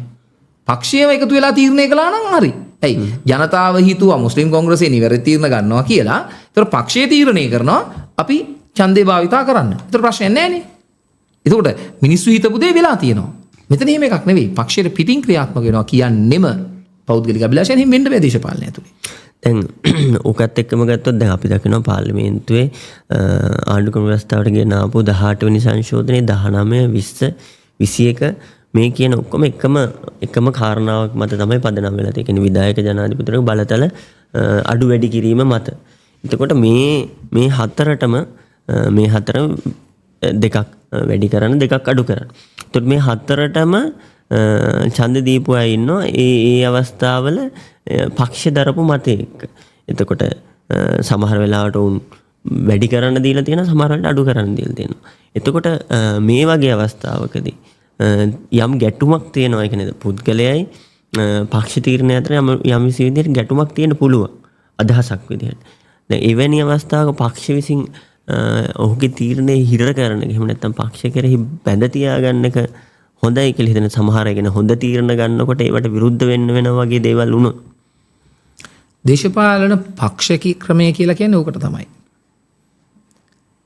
පක්ෂයම එකතු වෙලා තීරණය කළා නම් හරි. ඇයි? ජනතාව හිතුවා මුස්ලිම් කොංග්‍රසය නිවැරදි තීරණ ගන්නවා කියලා. ඒතර පක්ෂය තීරණය කරනවා අපි ඡන්දේ භාවිතා කරන්න. ඒතර ප්‍රශ්නයක් නැහැනේ. එතකොට මිනිස්සු හිතපු දේ වෙලා තියෙනවා. මෙතන එහෙම එකක් නෙවෙයි. පක්ෂයට පිටින් ක්‍රියාත්මක වෙනවා කියන්නෙම පෞද්ගලික අභිලාෂයන් එහෙම වෙන්න බෑ දේශපාලනය ඇතුලේ. දැන් ඕකත් එක්කම ගත්තොත් දැන් අපි දකිනවා පාර්ලිමේන්තුවේ ආණ්ඩුක්‍රම ව්‍යවස්ථාවට ගෙන ආපු 18 වෙනි සංශෝධනයේ 19 20 21 මේ කියන ඔක්කොම එකම කාරණාවක් මත තමයි පදනම් වෙලා තියෙන්නේ. ඒ කියන්නේ විධායක ජනාධිපතිවරයාගේ බලතල අඩු වැඩි කිරීම මත. එතකොට මේ හතරටම මේ හතර දෙකක් වැඩි කරන්න දෙකක් අඩු කරන්න. එතකොට මේ හතරටම ඡන්ද දීපු අය ඉන්නවා. ඒ ඒ අවස්ථාවල පක්ෂ දරපු මතය එක්ක. එතකොට සමහර වෙලාවට උන් වැඩි කරන්න දීලා තියෙනවා, සමහර වෙලාවට අඩු කරන්න දීලා තියෙනවා. එතකොට මේ වගේ අවස්ථාවකදී යම් ගැටුමක් තියෙනවා. ඒ කියන්නේ පුද්ගලයයි පක්ෂ තීරණය අතර යම් යම් විදිහට ගැටුමක් තියෙන්න පුළුවන් අදහසක් විදිහට. දැන් එවැනි අවස්ථාවක පක්ෂ විසින් ඔහුගේ තීරණය හිර කරන එක, එහෙම නැත්නම් පක්ෂ කෙරෙහි බැඳ තියාගන්න එක හොඳයි කියලා හිතෙන සමහර අය ගැන හොඳ තීරණ ගන්නකොට ඒවට විරුද්ධ වෙන්න වෙනවා වගේ දේවල් වුණොත් දේශපාලන පක්ෂ ක්‍රමය කියලා කියන්නේ ඕකට තමයි.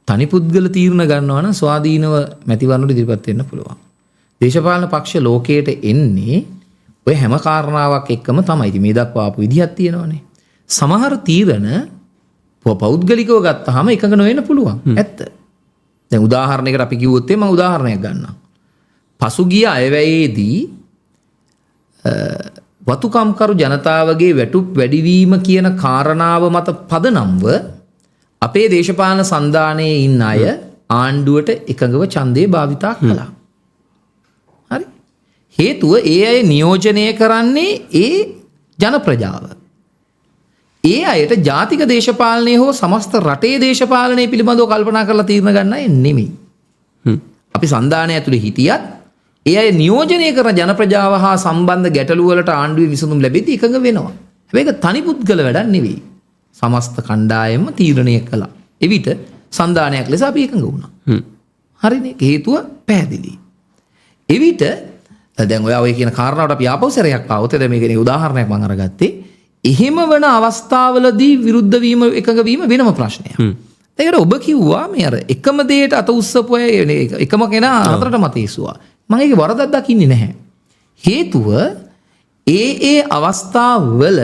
තනි පුද්ගල තීරණ ගන්නවා නම් ස්වාධීනව මැතිවරණ වල ඉදිරිපත් වෙන්න පුළුවන්. දේශපාලන පක්ෂ ලෝකයට එන්නේ ඔය හැම කාරණාවක් එක්කම තමයි. ඉතින් මේ දක්වා ආපු විදිහක් තියෙනවනේ. සමහර තීරණ පෞද්ගලිකව ගත්තාම එකඟ නොවෙන්න පුළුවන්. ඇත්ත. දැන් උදාහරණයකට අපි කිව්වොත් මම උදාහරණයක් ගන්නම්. පසුගිය අයවැයේදී වතුකම්කරු ජනතාවගේ වැටුප් වැඩිවීම කියන කාරණාව මත පදනම්ව අපේ දේශපාලන සන්ධානයේ ඉන්න අය ආණ්ඩුවට එකඟව ඡන්දය භාවිතා කළා. හරි. හේතුව ඒ අය නියෝජනය කරන්නේ ඒ ජන ප්‍රජාව. ඒ අයට ජාතික දේශපාලනය හෝ සමස්ත රටේ දේශපාලනය පිළිබඳව කල්පනා කරලා තීරණ ගන්න අය නෙමෙයි. අපි සන්ධානය ඇතුලේ හිටියත් ඒ අය නියෝජනය කරන ජන ප්‍රජාව හා සම්බන්ධ ගැටලු වලට ආණ්ඩුවේ විසඳුම් ලැබෙද්දී එකඟ වෙනවා. හැබැයි ඒක තනි පුද්ගල වැඩක් නෙවෙයි. සමස්ත කණ්ඩායම තීරණය කළා. එවිට සන්ධානයක් ලෙස අපි එකඟ වුණා. හරිනේ. හේතුව පැහැදිලි. එවිට දැන් ඔයා ඔය කියන කාරණාවට අපි ආපහු සැරයක් ආවොත් දැන් මේකේ උදාහරණයක් මම අරගත්තේ. එහෙම වන අවස්ථාවලදී විරුද්ධ වීම එකඟ වීම වෙනම ප්‍රශ්නයක්. ඒකට ඔබ කිව්වා මේ අර එකම දෙයට අත උස්සපු අය එකම කෙනා හතරට මත ඉස්සුවා. මම ඒකේ වරදක් දකින්නේ නැහැ. හේතුව ඒ ඒ අවස්ථාවල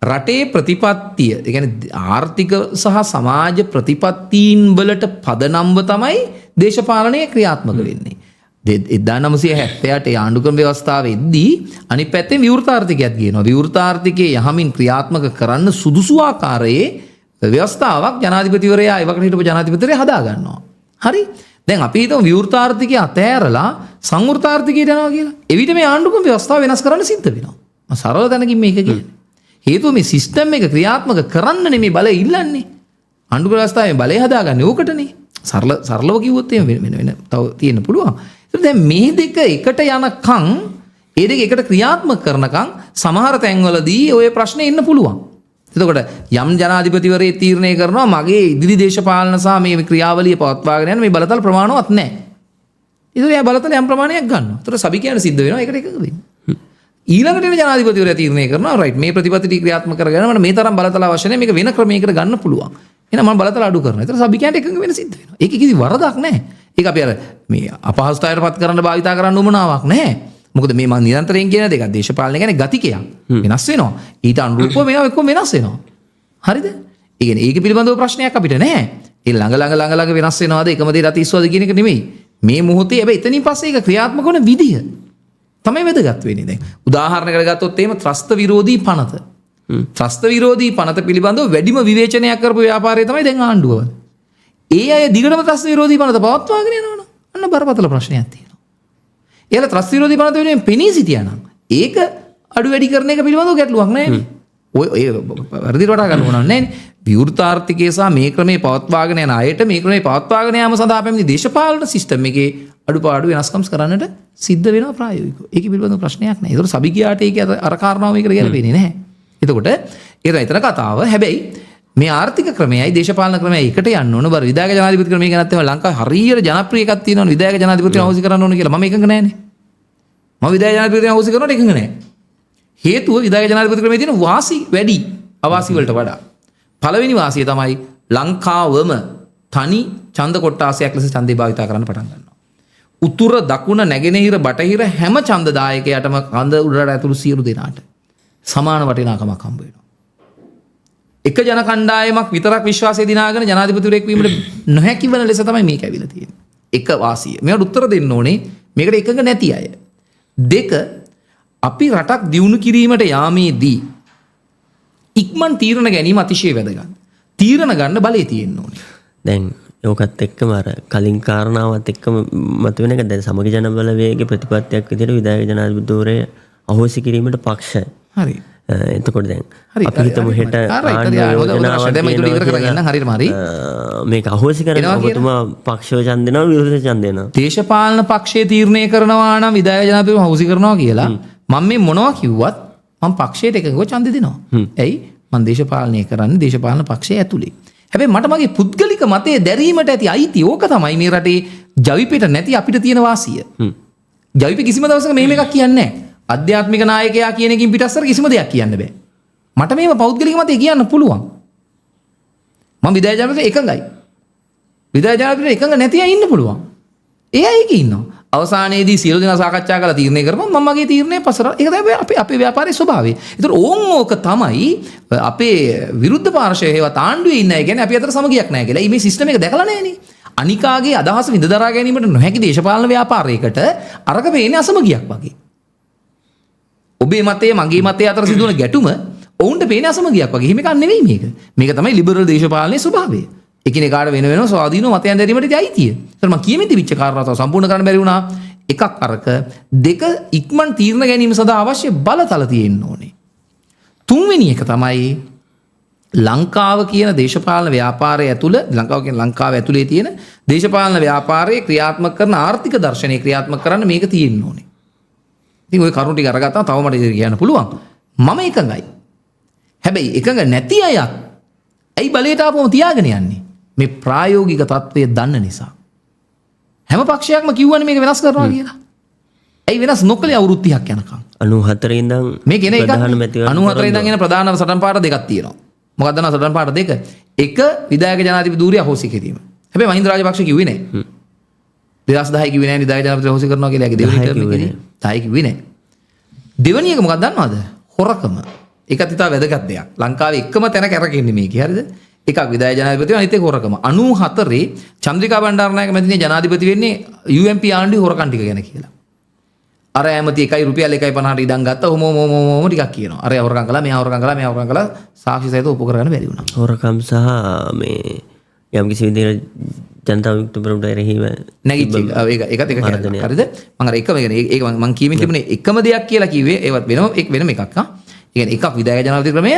රටේ ප්‍රතිපත්තිය, ඒ කියන්නේ ආර්ථික සහ සමාජ ප්‍රතිපත්තීන් වලට පදනම්ව තමයි දේශපාලනය ක්‍රියාත්මක වෙන්නේ. 1978 ආණ්ඩුක්‍රම ව්‍යවස්ථාව එද්දී අනිත් පැත්තෙන් විවෘත ආර්ථිකයක් ගේනවා. විවෘත ආර්ථිකයේ යහමින් ක්‍රියාත්මක කරන්න සුදුසු ආකාරයේ ව්‍යවස්ථාවක් ජනාධිපතිවරයා එවකට හිටපු ජනාධිපතිවරයා හදා ගන්නවා. හරි? දැන් අපි හිතමු විවෘත ආර්ථිකය අතෑරලා සංවෘත ආර්ථිකයට යනවා කියලා. එවිට මේ ආණ්ඩුක්‍රම ව්‍යවස්ථාව වෙනස් කරන්න සිද්ධ වෙනවා. මම සරල තැනකින් මේක කියන්නේ. හේතුව මේ සිස්ටම් එක ක්‍රියාත්මක කරන්න නෙමෙයි බලය ඉල්ලන්නේ. ආණ්ඩුක්‍රම ව්‍යවස්ථාවේ බලය හදාගන්නේ ඕකටනේ. සරලව කිව්වොත් එහෙම වෙන වෙන තව තියෙන්න පුළුවන්. දැන් මේ දෙක එකට යනකම් ඒ දෙක එකට ක්‍රියාත්මක කරනකම් සමහර තැන්වලදී ඔය ප්‍රශ්නේ එන්න පුළුවන්. එතකොට යම් ජනාධිපතිවරයෙක් තීරණය කරනවා මගේ ඉදිරි දේශපාලන සහ මේ ක්‍රියාවලිය පවත්වාගෙන යන මේ බලතල ප්‍රමාණවත් නැහැ. ඒතකොට එයා බලතල යම් ප්‍රමාණයක් ගන්නවා. ඒතකොට සභිකයන් සිද්ධ වෙනවා ඒකට එකඟ වෙන්න. ඊළඟට එන ජනාධිපතිවරයා තීරණය කරනවා රයිට් මේ ප්‍රතිපත්ති ටික ක්‍රියාත්මක කරගෙන මට මේ තරම් බලතල අවශ්‍ය නැහැ මේක වෙන ක්‍රමයකට ගන්න පුළුවන්. එහෙනම් මම බලතල අඩු කරනවා. ඒතකොට සභිකයන්ට එකඟ වෙන්න සිද්ධ වෙනවා. ඒකේ කිසි වරදක් නැහැ. ඒක අපි අර මේ අපහසුතාවයට පත් කරන්න භාවිතා කරන්න උවමනාවක් නැහැ. මොකද මේ මම නිරන්තරයෙන් කියන දෙකක් දේශපාලනය කියන්නේ ගතිකයක්. වෙනස් වෙනවා. ඊට අනුරූපව මේවා එක්කම වෙනස් වෙනවා. හරිද? ඒ කියන්නේ ඒක පිළිබඳව ප්‍රශ්නයක් අපිට නැහැ. ඒ ළඟ ළඟ ළඟ ළඟ වෙනස් වෙනවද එකම දේ රතිස්සවද කියන එක නෙමෙයි. මේ මොහොතේ හැබැයි එතනින් පස්සේ ඒක ක්‍රියාත්මක වන විදිය තමයි වැදගත් වෙන්නේ. දැන් උදාහරණයකට ගත්තොත් එහෙම ත්‍රස්ත විරෝධී පනත. ත්‍රස්ත විරෝධී පනත පිළිබඳව වැඩිම විවේචනයක් කරපු ව්‍යාපාරය තමයි දැන් ආණ්ඩුව. ඒ අය දිගටම ත්‍රස්ත විරෝධී පනත පවත්වාගෙන යනවනම් අන්න බරපතල ප්‍රශ්නයක් තියෙනවා. එයාලා ත්‍රස්ත විරෝධී පනත වෙනුවෙන් පෙනී සිටියා නම් ඒක අඩු වැඩි කරන එක පිළිබඳව ගැටලුවක් නෑනේ. ඔය ඒ වැරදිට වටහා ගන්න ඕන නෑනේ. විවෘත ආර්ථිකය සහ මේ ක්‍රමේ පවත්වාගෙන යන අයට මේ ක්‍රමේ පවත්වාගෙන යාම සඳහා පැමිණි දේශපාලන සිස්ටම් එකේ අඩුපාඩු වෙනස්කම් කරන්නට සිද්ධ වෙනවා ප්‍රායෝගිකව. ඒක පිළිබඳව ප්‍රශ්නයක් නෑ. ඒතකොට සබිගියාට ඒක අර කාරණාව මේකට ගැලපෙන්නේ නැහැ. එතකොට ඒක එතන කතාව. හැබැයි මේ ආර්ථික ක්‍රමයයි දේශපාලන ක්‍රමයයි එකට යන්න ඕන. බර විධායක ජනාධිපති ක්‍රමය ගැනත් එහෙම ලංකාවේ හරියට ජනප්‍රිය එකක් තියෙනවනේ. විධායක ජනාධිපති අවශ්‍ය කරන්න ඕන කියලා. මම එකඟ නෑනේ. මම විධායක ජනාධිපති අවශ්‍ය කරනවට එකඟ නෑ. හේතුව විධායක ජනාධිපති ක්‍රමයේ තියෙන වාසි වැඩි අවාසි වලට වඩා. පළවෙනි වාසිය තමයි ලංකාවම තනි ඡන්ද කොට්ටාසයක් ලෙස ඡන්දේ භාවිතා කරන්න පටන් ගන්නවා. උතුර දකුණ නැගෙනහිර බටහිර හැම ඡන්දදායකයාටම කඳ උඩරට ඇතුළු සියලු දෙනාට සමාන වටිනාකමක් හම්බ වෙනවා. එක ජන කණ්ඩායමක් විතරක් විශ්වාසය දිනාගෙන ජනාධිපතිවරයෙක් වීමට නොහැකි වන ලෙස තමයි මේක ඇවිල්ලා තියෙන්නේ. එක වාසිය. මේවට උත්තර දෙන්න ඕනේ මේකට එකඟ නැති අය. දෙක, අපි රටක් දියුණු කිරීමට යාමේදී ඉක්මන් තීරණ ගැනීම අතිශය වැදගත්. තීරණ ගන්න බලය තියෙන්න ඕනේ. දැන් ඕකත් එක්කම අර කලින් කාරණාවත් එක්කම මතුවෙන එක දැන් සමගි ජන බලවේගයේ ප්‍රතිපත්තියක් විදිහට විධායක ජනාධිපතිවරය අහෝසි කිරීමට පක්ෂයි. හරි. එතකොට දැන් අපි හිතමු හෙට මේක අහෝසි කරන ඔබතුමා පක්ෂව ඡන්ද දෙනවා විරුද්ධ ඡන්ද දෙනවා. දේශපාලන පක්ෂය තීරණය කරනවා නම් විධායක ජනාධිපතිවරය අහෝසි කරනවා කියලා මම මේ මොනවා කිව්වත් මම පක්ෂයට එකඟව ඡන්ද දෙනවා. ඇයි? මම දේශපාලනය කරන්නේ දේශපාලන පක්ෂය ඇතුලේ. හැබැයි මට මගේ පුද්ගලික මතය දැරීමට ඇති අයිතිය ඕක තමයි මේ රටේ ජවිපෙට නැති අපිට තියෙන වාසිය. ජවිපෙ කිසිම දවසක මෙහෙම එකක් කියන්නේ නැහැ. අධ්‍යාත්මික නායකයා කියන එකකින් පිටස්සර කිසිම දෙයක් කියන්න බෑ. මට මේව පෞද්ගලික මතය කියන්න පුළුවන්. මම විධායක ජනාධිපතිට එකඟයි. විධායක ජනාධිපතිට එකඟ නැති අය ඉන්න පුළුවන්. ඒ අය ඒකේ ඉන්නවා. අවසානයේදී සියලු දෙනා සාකච්ඡා කරලා තීරණය කරපුවම මම මගේ තීරණය පසර. ඒක තමයි අපේ අපේ ව්‍යාපාරයේ ස්වභාවය. ඒතර ඕන් ඕක තමයි අපේ විරුද්ධ පාර්ශවයේ හේවත් ආණ්ඩුවේ ඉන්න අය කියන්නේ අපි අතර සමගියක් නැහැ කියලා. මේ සිස්ටම් එක දැකලා නැහනේ. අනිකාගේ අදහස විඳ දරා ගැනීමට නොහැකි දේශපාලන ව්‍යාපාරයකට අරක පේන්නේ අසමගියක් වගේ. ඔබේ මතය මගේ මතය අතර සිදුවන ගැටුම ඔවුන්ට පේන්නේ අසමගියක් වගේ. එහෙම එකක් නෙවෙයි මේක. මේක තමයි ලිබරල් දේශපාලනයේ ස්වභාවය. එකිනෙකාට වෙන වෙනම ස්වාධීනව මතයන් දැරීමට ඉතින් අයිතිය. ඒතර මම කියමින් තිබිච්ච කාරණා තව සම්පූර්ණ කරන්න බැරි වුණා. එකක් අරක, දෙක ඉක්මන් තීරණ ගැනීම සඳහා අවශ්‍ය බලතල තියෙන්න ඕනේ. තුන්වෙනි එක තමයි ලංකාව කියන දේශපාලන ව්‍යාපාරය ඇතුළ ලංකාව කියන ලංකාව ඇතුලේ තියෙන දේශපාලන ව්‍යාපාරයේ ක්‍රියාත්මක කරන ආර්ථික දර්ශනය ක්‍රියාත්මක කරන්න මේක තියෙන්න ඕනේ. ඉතින් ඔය කරුණු ටික අරගත්තාම තව මට කියන්න පුළුවන්. මම එකඟයි. හැබැයි එකඟ නැති අයත් ඇයි බලයට ආපුවම තියාගෙන යන්නේ? මේ ප්‍රායෝගික තත්ත්වය දන්න නිසා. හැම පක්ෂයක්ම කිව්වනේ මේක වෙනස් කරනවා කියලා. ඇයි වෙනස් නොකළේ අවුරුදු 30ක් යනකම්? 94 ඉඳන් මේක එන එකක් 94 ඉඳන් එන ප්‍රධාන සටන් පාට දෙකක් තියෙනවා. මොකක්ද අන්න සටන් පාට දෙක? එක විධායක ජනාධිපති ධූරය අහෝසි කිරීම. හැබැයි මහින්ද රාජපක්ෂ කිව්වේ නෑ. 2010 කිව්වේ නෑ විධායක ජනාධිපති අහෝසි කරනවා කියලා. ඒකේ දෙවෙනි ටර්ම් එකේදී 10 කිව්වේ නෑ. දෙවෙනි එක මොකක්ද දන්නවද? හොරකම. ඒකත් ඉතා වැදගත් දෙයක්. ලංකාවේ එකම තැන කැරකෙන්නේ මේකේ. හරිද? එකක් විධායක ජනාධිපති අනිත් එක හොරකම. 94 චන්ද්‍රිකා බණ්ඩාරනායක මැතිණිය ජනාධිපති වෙන්නේ UMP ආණ්ඩුවේ හොරකම් ටික ගැන කියලා. අර ඇමති එකයි රුපියල් 1.50ට ඉඩම් ගත්තා. ඔහොම ඔහොම ඔහොම ටිකක් කියනවා. අර හොරකම් කළා, මෙයා හොරකම් කළා, මෙයා හොරකම් කළා. සාක්ෂි සහිතව ඔප්පු කරගන්න බැරි වුණා. හොරකම් සහ මේ යම් කිසි විදිහකට ජනතා විමුක්ති පෙරමුණට එරෙහිව නැගිච්ච එක. ඒකත් එක කැලලක්. හරිද? මං අර එකම කියන්නේ ඒක මං කියමින් තිබුණේ එකම දෙයක් කියලා කිව්වේ ඒවත් වෙනම ඒක වෙනම එකක් ආ. ඒ කියන්නේ එකක් විධායක ජනාධිපති ක්‍රමය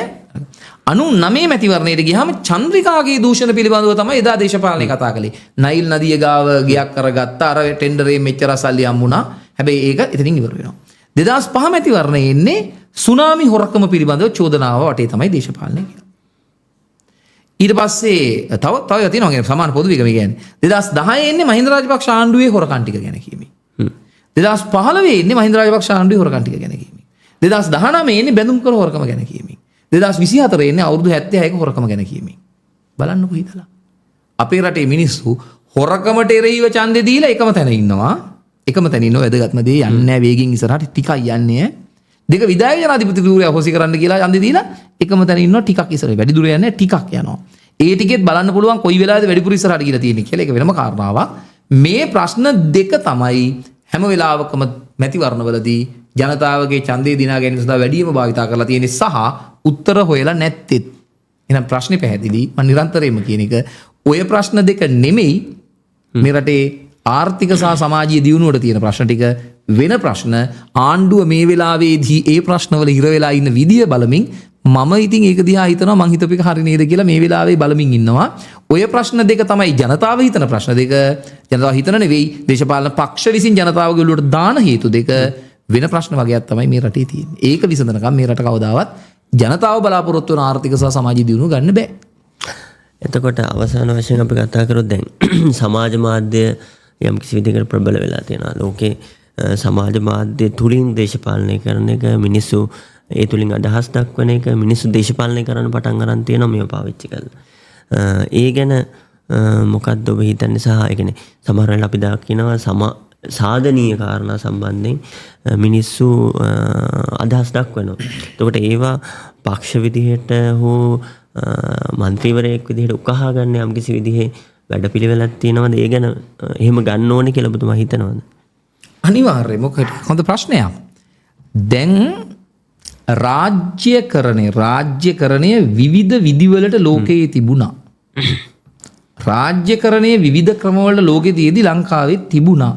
99 මැතිවරණයට ගියාම චන්ද්‍රිකාගේ දූෂණ පිළිබඳව තමයි එදා දේශපාලනය කතා කළේ. නයිල් නදිය ගාව ගියක් කරගත්තා. අර ටෙන්ඩරේ මෙච්චර සල්ලි හම්බුණා. හැබැයි ඒක එතනින් ඉවර වෙනවා. 2005 මැතිවරණයේ එන්නේ සුනාමි හොරකම පිළිබඳව චෝදනාව වටේ තමයි දේශපාලනය කියලා. ඊට පස්සේ තව තව ඒවා තියෙනවා කියන්නේ සමාන පොදු එක මේ කියන්නේ. 2010 එන්නේ මහින්ද රාජපක්ෂ ආණ්ඩුවේ හොරකම් ටික ගැන කියමින්. 2015 එන්නේ මහින්ද රාජපක්ෂ ආණ්ඩුවේ හොරකම් ටික ගැන කියමින්. 2019 එන්නේ බැඳුම් කර හොරකම ගැන කියමින්. 2024 එන්නේ අවුරුදු 76ක හොරකම ගැන කියමින්. බලන්නකෝ හිතලා. අපේ රටේ මිනිස්සු හොරකමට එරෙහිව ඡන්දෙ දීලා එකම තැන ඉන්නවා. එකම තැන ඉන්නවා වැදගත්ම දේ යන්නේ නැහැ වේගෙන් ඉස්සරහට ටිකක් යන්නේ. දෙක විධායක ජනාධිපති ධූරය අහෝසි කරන්න කියලා ඡන්දෙ දීලා එකම තැන ඉන්නවා ටිකක් ඉස්සරහ. වැඩි දුර යන්නේ නැහැ ටිකක් යනවා. ඒ ටිකෙත් බලන්න පුළුවන් කොයි වෙලාවෙද වැඩිපුර ඉස්සරහට ගිහලා තියෙන්නේ කියලා. ඒක වෙනම කාරණාවක්. මේ ප්‍රශ්න දෙක තමයි හැම වෙලාවකම මැතිවරණවලදී ජනතාවගේ ඡන්දය දිනා ගැනීම සඳහා වැඩිම භාවිතා කරලා තියෙන්නේ සහ උත්තර හොයලා නැත්තේත්. එහෙනම් ප්‍රශ්නේ පැහැදිලි. මම නිරන්තරයෙන්ම කියන එක ඔය ප්‍රශ්න දෙක නෙමෙයි මේ රටේ ආර්ථික සහ සමාජීය දියුණුවට තියෙන ප්‍රශ්න ටික වෙන ප්‍රශ්න. ආණ්ඩුව මේ වෙලාවේදී ඒ ප්‍රශ්නවල හිර වෙලා ඉන්න විදිය බලමින් මම ඉතින් ඒක දිහා හිතනවා මං හිතපු එක හරි නේද කියලා මේ වෙලාවේ බලමින් ඉන්නවා. ඔය ප්‍රශ්න දෙක තමයි ජනතාව හිතන ප්‍රශ්න දෙක. ජනතාව හිතන නෙවෙයි දේශපාලන පක්ෂ විසින් ජනතාවගේ ඔළුවට දාන හේතු දෙක වෙන ප්‍රශ්න වගේක් තමයි මේ රටේ තියෙන්නේ. ඒක විසඳනකම් මේ රට කවදාවත් ජනතාව බලාපොරොත්තු වන ආර්ථික සහ සමාජීය දියුණුව ගන්න බෑ. එතකොට අවසාන වශයෙන් අපි කතා කරොත් දැන් සමාජ මාධ්‍ය යම් කිසි විදිහකට ප්‍රබල වෙලා තියෙනවා. ලෝකේ සමාජ මාධ්‍ය තුලින් දේශපාලනය කරන එක, මිනිස්සු ඒ තුලින් අදහස් දක්වන එක, මිනිස්සු දේශපාලනය කරන්න පටන් අරන් තියෙනවා මේව පාවිච්චි කරලා. ඒ ගැන මොකද්ද ඔබ හිතන්නේ? සහ ඒ කියන්නේ සමහර වෙලාවට අපි දකිනවා සාධනීය කාරණා සම්බන්ධයෙන් මිනිස්සු අදහස් දක්වනවා. එතකොට ඒවා පක්ෂ විදිහට හෝ මන්ත්‍රීවරයෙක් විදිහට උකහා ගන්න යම් කිසි විදිහේ වැඩපිළිවෙලක් තියෙනවද? ඒ ගැන එහෙම ගන්න ඕනේ කියලා ඔබතුමා හිතනවද? අනිවාර්යයෙන්. මොකද හොඳ ප්‍රශ්නයක්. දැන් රාජ්‍යකරණය විවිධ විදිවලට ලෝකයේ තිබුණා. රාජ්‍යකරණය විවිධ ක්‍රමවලට ලෝකයේ තියේදී ලංකාවේ තිබුණා.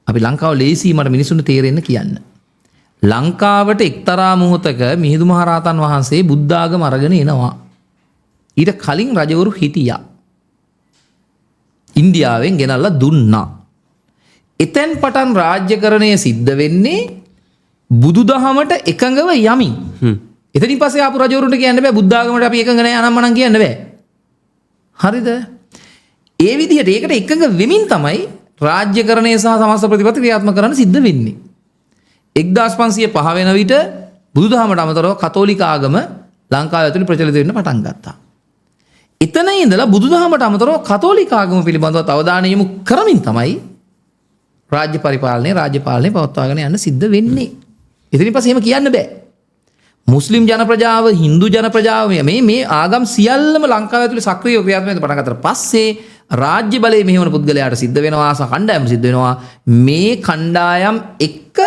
අපි ලංකාව ලේසි මට මිනිසුන්ට තේරෙන්න කියන්න. ලංකාවට එක්තරා මොහොතක මිහිඳු මහරහතන් වහන්සේ බුද්ධාගම අරගෙන එනවා. ඊට කලින් රජවරු හිටියා. ඉන්දියාවෙන් ගෙනල්ලා දුන්නා. එතෙන් පටන් රාජ්‍යකරණය සිද්ධ වෙන්නේ බුදුදහමට එකඟව යමින්. එතනින් පස්සේ ආපු රජවරුන්ට කියන්න බෑ බුද්ධාගමට අපි එකඟ නෑ අනම්මනම් කියන්න බෑ. හරිද? ඒ විදිහට ඒකට එකඟ වෙමින් තමයි රාජ්‍යකරණය සහ සමස්ත ප්‍රතිපත්ති ක්‍රියාත්මක කරන්න සිද්ධ වෙන්නේ. 1505 වෙන විට බුදුදහමට අමතරව කතෝලික ආගම ලංකාව ඇතුළේ ප්‍රචලිත වෙන්න පටන් ගත්තා. එතන ඉඳලා බුදුදහමට අමතරව කතෝලික ආගම පිළිබඳව අවධානය යොමු කරමින් තමයි රාජ්‍ය පරිපාලනය රාජ්‍ය පාලනය පවත්වාගෙන යන්න සිද්ධ වෙන්නේ. එතනින් පස්සේ එහෙම කියන්න බෑ. මුස්ලිම් ජන ප්‍රජාව, හින්දු ජන ප්‍රජාව මේ මේ ආගම් සියල්ලම ලංකාව ඇතුලේ සක්‍රියව ක්‍රියාත්මක වෙන්න පටන් ගත්තට පස්සේ රාජ්‍ය බලයේ මෙහෙවන පුද්ගලයාට සිද්ධ වෙනවා සහ කණ්ඩායම සිද්ධ වෙනවා මේ කණ්ඩායම් එක්ක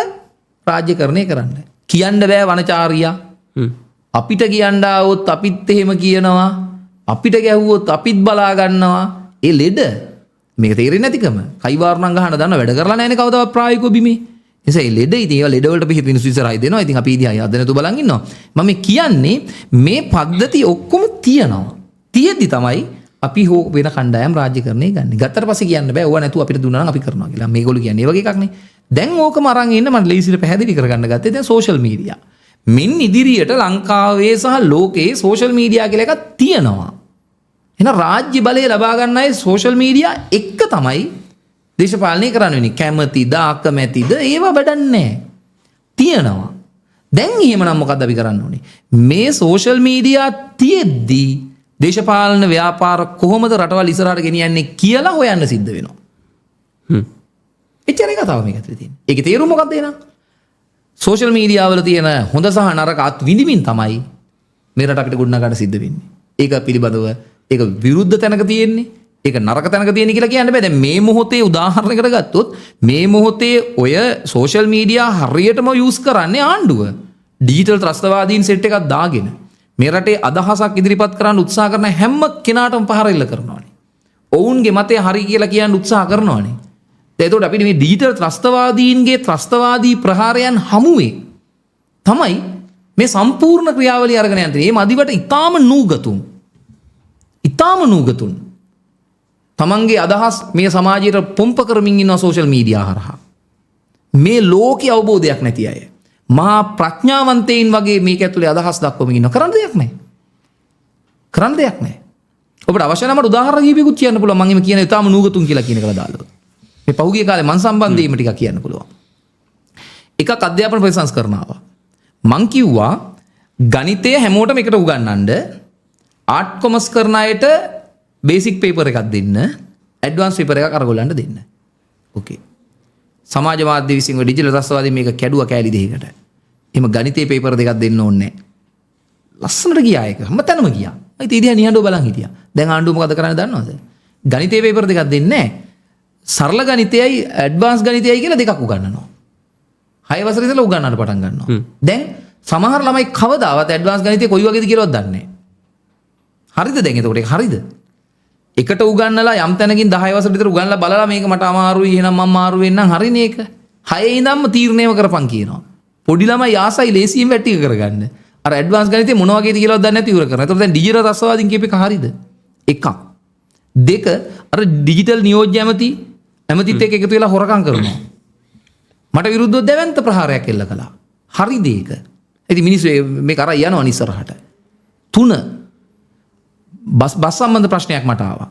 රාජ්‍යකරණය කරන්න. කියන්න බෑ වනචාරියා. අපිට කියන්න ආවොත් අපිත් එහෙම කියනවා. අපිට ගැහුවොත් අපිත් බලා ගන්නවා. ඒ ලෙඩ මේක තේරෙන්නේ නැතිකම. කයිවාරු නම් ගහන දන්න වැඩ කරලා නැහැනේ කවදාවත් ප්‍රායෝගිකව බිමේ. නිසා ඒ ලෙඩ ඉතින් ඒවා ලෙඩ වලට පිහිට මිනිස්සු ඉස්සරහයි දෙනවා. ඉතින් අපි ඉතින් අද නැතුව බලන් ඉන්නවා. මම මේ කියන්නේ මේ පද්ධති ඔක්කොම තියෙනවා. තියෙද්දි තමයි අපි හෝ වෙන කණ්ඩායම් රාජ්‍යකරණය ගන්න. ගත්තට පස්සේ කියන්න බෑ ඕවා නැතුව අපිට දුන්නා නම් අපි කරනවා කියලා. මේගොල්ලෝ කියන්නේ ඒ වගේ එකක් නේ. දැන් ඕකම අරන් ඉන්න මම ලේසියට පැහැදිලි කරගන්න ගත්තේ දැන් සෝෂල් මීඩියා. මින් ඉදිරියට ලංකාවේ සහ ලෝකයේ සෝෂල් මීඩියා කියලා එකක් තියෙනවා. එහෙනම් රාජ්‍ය බලය ලබා ගන්න අය සෝෂල් මීඩියා එක්ක තමයි දේශපාලනය කරන්න වෙන්නේ. කැමතිද අකමැතිද ඒවා වැඩක් නෑ. තියෙනවා. දැන් එහෙමනම් මොකද්ද අපි කරන්න ඕනේ? මේ සෝෂල් මීඩියා තියෙද්දි දේශපාලන ව්‍යාපාර කොහොමද රටවල් ඉස්සරහට ගෙනියන්නේ කියලා හොයන්න සිද්ධ වෙනවා. එච්චරයි කතාව මේක ඇතුලේ තියෙන්නේ. ඒකේ තේරුම මොකද්ද එහෙනම්? සෝෂල් මීඩියා වල තියෙන හොඳ සහ නරක අත් විඳින්මින් තමයි මේ රට අපිට ගොඩනගන්න සිද්ධ වෙන්නේ. ඒක පිළිබඳව ඒක විරුද්ධ තැනක තියෙන්නේ. ඒක නරක තැනක තියෙන්නේ කියලා කියන්න බෑ. දැන් මේ මොහොතේ උදාහරණයකට ගත්තොත් මේ මොහොතේ ඔය සෝෂල් මීඩියා හරියටම යූස් කරන්නේ ආණ්ඩුව. ඩිජිටල් ත්‍රස්තවාදීන් සෙට් එකක් දාගෙන මේ රටේ අදහසක් ඉදිරිපත් කරන්න උත්සාහ කරන හැම කෙනාටම පහර එල්ල කරනවානේ. ඔවුන්ගේ මතය හරි කියලා කියන්න උත්සාහ කරනවානේ. දැන් එතකොට අපිට මේ ඩිජිටල් ත්‍රස්තවාදීන්ගේ ත්‍රස්තවාදී ප්‍රහාරයන් හමුවේ තමයි මේ සම්පූර්ණ ක්‍රියාවලිය අරගෙන යන්නේ. මේ මදිවට ඉතාම නූගතුන්. ඉතාම නූගතුන්. තමන්ගේ අදහස් මේ සමාජයට පොම්ප කරමින් ඉන්නවා සෝෂල් මීඩියා හරහා. මේ ලෝකේ අවබෝධයක් නැති අය. මහා ප්‍රඥාවන්තයින් වගේ මේක ඇතුලේ අදහස් දක්වමින් ඉන්නවා. කරන්න දෙයක් නැහැ. කරන්න දෙයක් නැහැ. ඔබට අවශ්‍ය නම් මට උදාහරණ කිහිපයකුත් කියන්න පුළුවන්. මම එහෙම කියන ඉතාම නූගතුන් කියලා කියන එකට දාලා. මේ පහුගිය කාලේ මං සම්බන්ධ වීම ටිකක් කියන්න පුළුවන්. එකක් අධ්‍යාපන ප්‍රතිසංස්කරණ ආවා. මං කිව්වා ගණිතය හැමෝටම එකට උගන්වන්න, ආර්ට් කොමර්ස් කරන අයට බේසික් පේපර් එකක් දෙන්න, ඇඩ්වාන්ස් පේපර් එකක් අරගොල්ලන්ට දෙන්න. ඕකේ. සමාජ මාධ්‍ය විසින් ඔය ඩිජිටල් ත්‍රස්තවාදී මේක කැඩුවා කෑලි දෙකකට. එහෙම ගණිතයේ පේපර් දෙකක් දෙන්න ඕනේ නැහැ. ලස්සනට ගියා ඒක. හැමතැනම ගියා. ඉතින් ඉතින් නිහඬව බලන් හිටියා. දැන් ආණ්ඩුව මොකද කරන්නේ දන්නවද? ගණිතයේ පේපර් දෙකක් දෙන්නේ නැහැ. සරල ගණිතයයි ඇඩ්වාන්ස් ගණිතයයි කියලා දෙකක් උගන්වනවා. 6 වසරේ ඉඳලා උගන්වන්න පටන් ගන්නවා. දැන් සමහර ළමයි කවදාවත් ඇඩ්වාන්ස් ගණිතය කොයි වගේද කියලාවත් දන්නේ නැහැ. හරිද දැන් එතකොට ඒක හරිද? එකට උගන්වලා යම් තැනකින් 10 වසර විතර උගන්වලා බලලා මේක මට අමාරුයි එහෙනම් මම මාරු වෙන්නම් හරිනේ ඒක. 6 ඉඳන්ම තීරණයම කරපන් කියනවා. පොඩි ළමයි ආසයි ලේසියෙන් වැඩ ටික කරගන්න. අර ඇඩ්වාන්ස් ගණිතය මොන වගේද කියලාවත් දන්නේ නැති ඉවර කරනවා. එතකොට දැන් ඩිජිටල් ත්‍රස්තවාදීන් කියප එක හරිද? එකක්. දෙක, අර ඩිජිටල් නියෝජ්‍ය ඇමතිත් එක්ක එකතු වෙලා හොරකම් කරනවා. මට විරුද්ධව දැවැන්ත ප්‍රහාරයක් එල්ල කළා. හරිද ඒක? ඉතින් මිනිස්සු මේක අරන් යනවා ඉස්සරහට. තුන, බස් සම්බන්ධ ප්‍රශ්නයක් මට ආවා.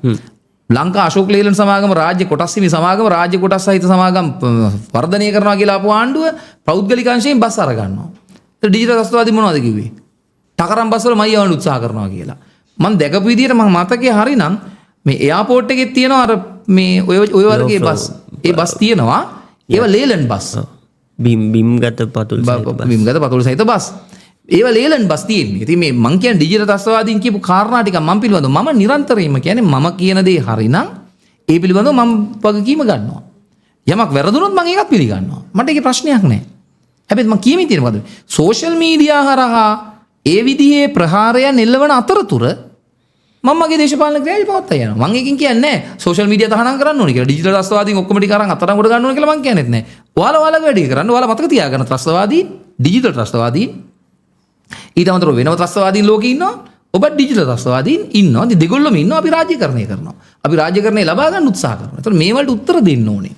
ලංකා අශෝක් ලේලන් සමාගම රාජ්‍ය කොටස් හිමි සමාගම රාජ්‍ය කොටස් සහිත සමාගම් වර්ධනය කරනවා කියලා ආපු ආණ්ඩුව පෞද්ගලික අංශයෙන් බස් අර ගන්නවා. ඒත් ඩිජිටල් ත්‍රස්තවාදී මොනවද කිව්වේ? ටකරම් බස් වල මයි යවන්න උත්සාහ කරනවා කියලා. මං දැකපු විදිහට මං මතකයේ හරිනම් මේ එයාපෝට් එකේ තියෙනවා අර මේ ඔය ඔය වර්ගයේ බස්. ඒ බස් තියෙනවා. ඒවා ලේලන් බස්. බිම්ගත පතුල් සහිත බස්. බිම්ගත පතුල් සහිත බස්. ඒවා ලේලන් බස් තියෙන්නේ. ඉතින් මේ මං කියන්නේ ඩිජිටල් ත්‍රස්තවාදීන් කියපු කාරණා ටික මං පිළිබඳව මම නිරන්තරයෙන්ම කියන්නේ මම කියන දේ හරිනම් ඒ පිළිබඳව මං වගකීම ගන්නවා. යමක් වැරදුනොත් මං ඒකත් පිළිගන්නවා. මට ඒකේ ප්‍රශ්නයක් නෑ. හැබැයි මං කියමින් තියෙන මොකද? සෝෂල් මීඩියා හරහා ඒ විදිහේ ප්‍රහාරයන් එල්ලවන අතරතුර මම මගේ දේශපාලන ක්‍රියාවලිය පවත්වා යනවා. මං ඒකෙන් කියන්නේ නෑ සෝෂල් මීඩියා තහනම් කරන්න ඕනේ කියලා. ඩිජිටල් ත්‍රස්තවාදීන් ඔක්කොම ටික අරන් අත්අඩංගුවට ගන්න ඕනේ කියලා මං කියන්නේත් නෑ. ඔයාලා ඔයාලගේ වැඩේ කරන්න. ඔයාලා මතක තියාගන්න ත්‍රස්තවාදීන්, ඩිජිටල් ත්‍රස්තවාදීන්, ඊට අමතරව වෙනම ත්‍රස්තවාදීන් ලෝකේ ඉන්නවා. ඔබ ඩිජිටල් ත්‍රස්තවාදීන් ඉන්නවා. ඉතින් දෙගොල්ලොම ඉන්නවා. අපි රාජ්‍යකරණය කරනවා. අපි රාජ්‍යකරණය ලබා ගන්න උත්සාහ කරනවා. ඒතකොට මේ වලට උත්තර දෙන්න ඕනේ.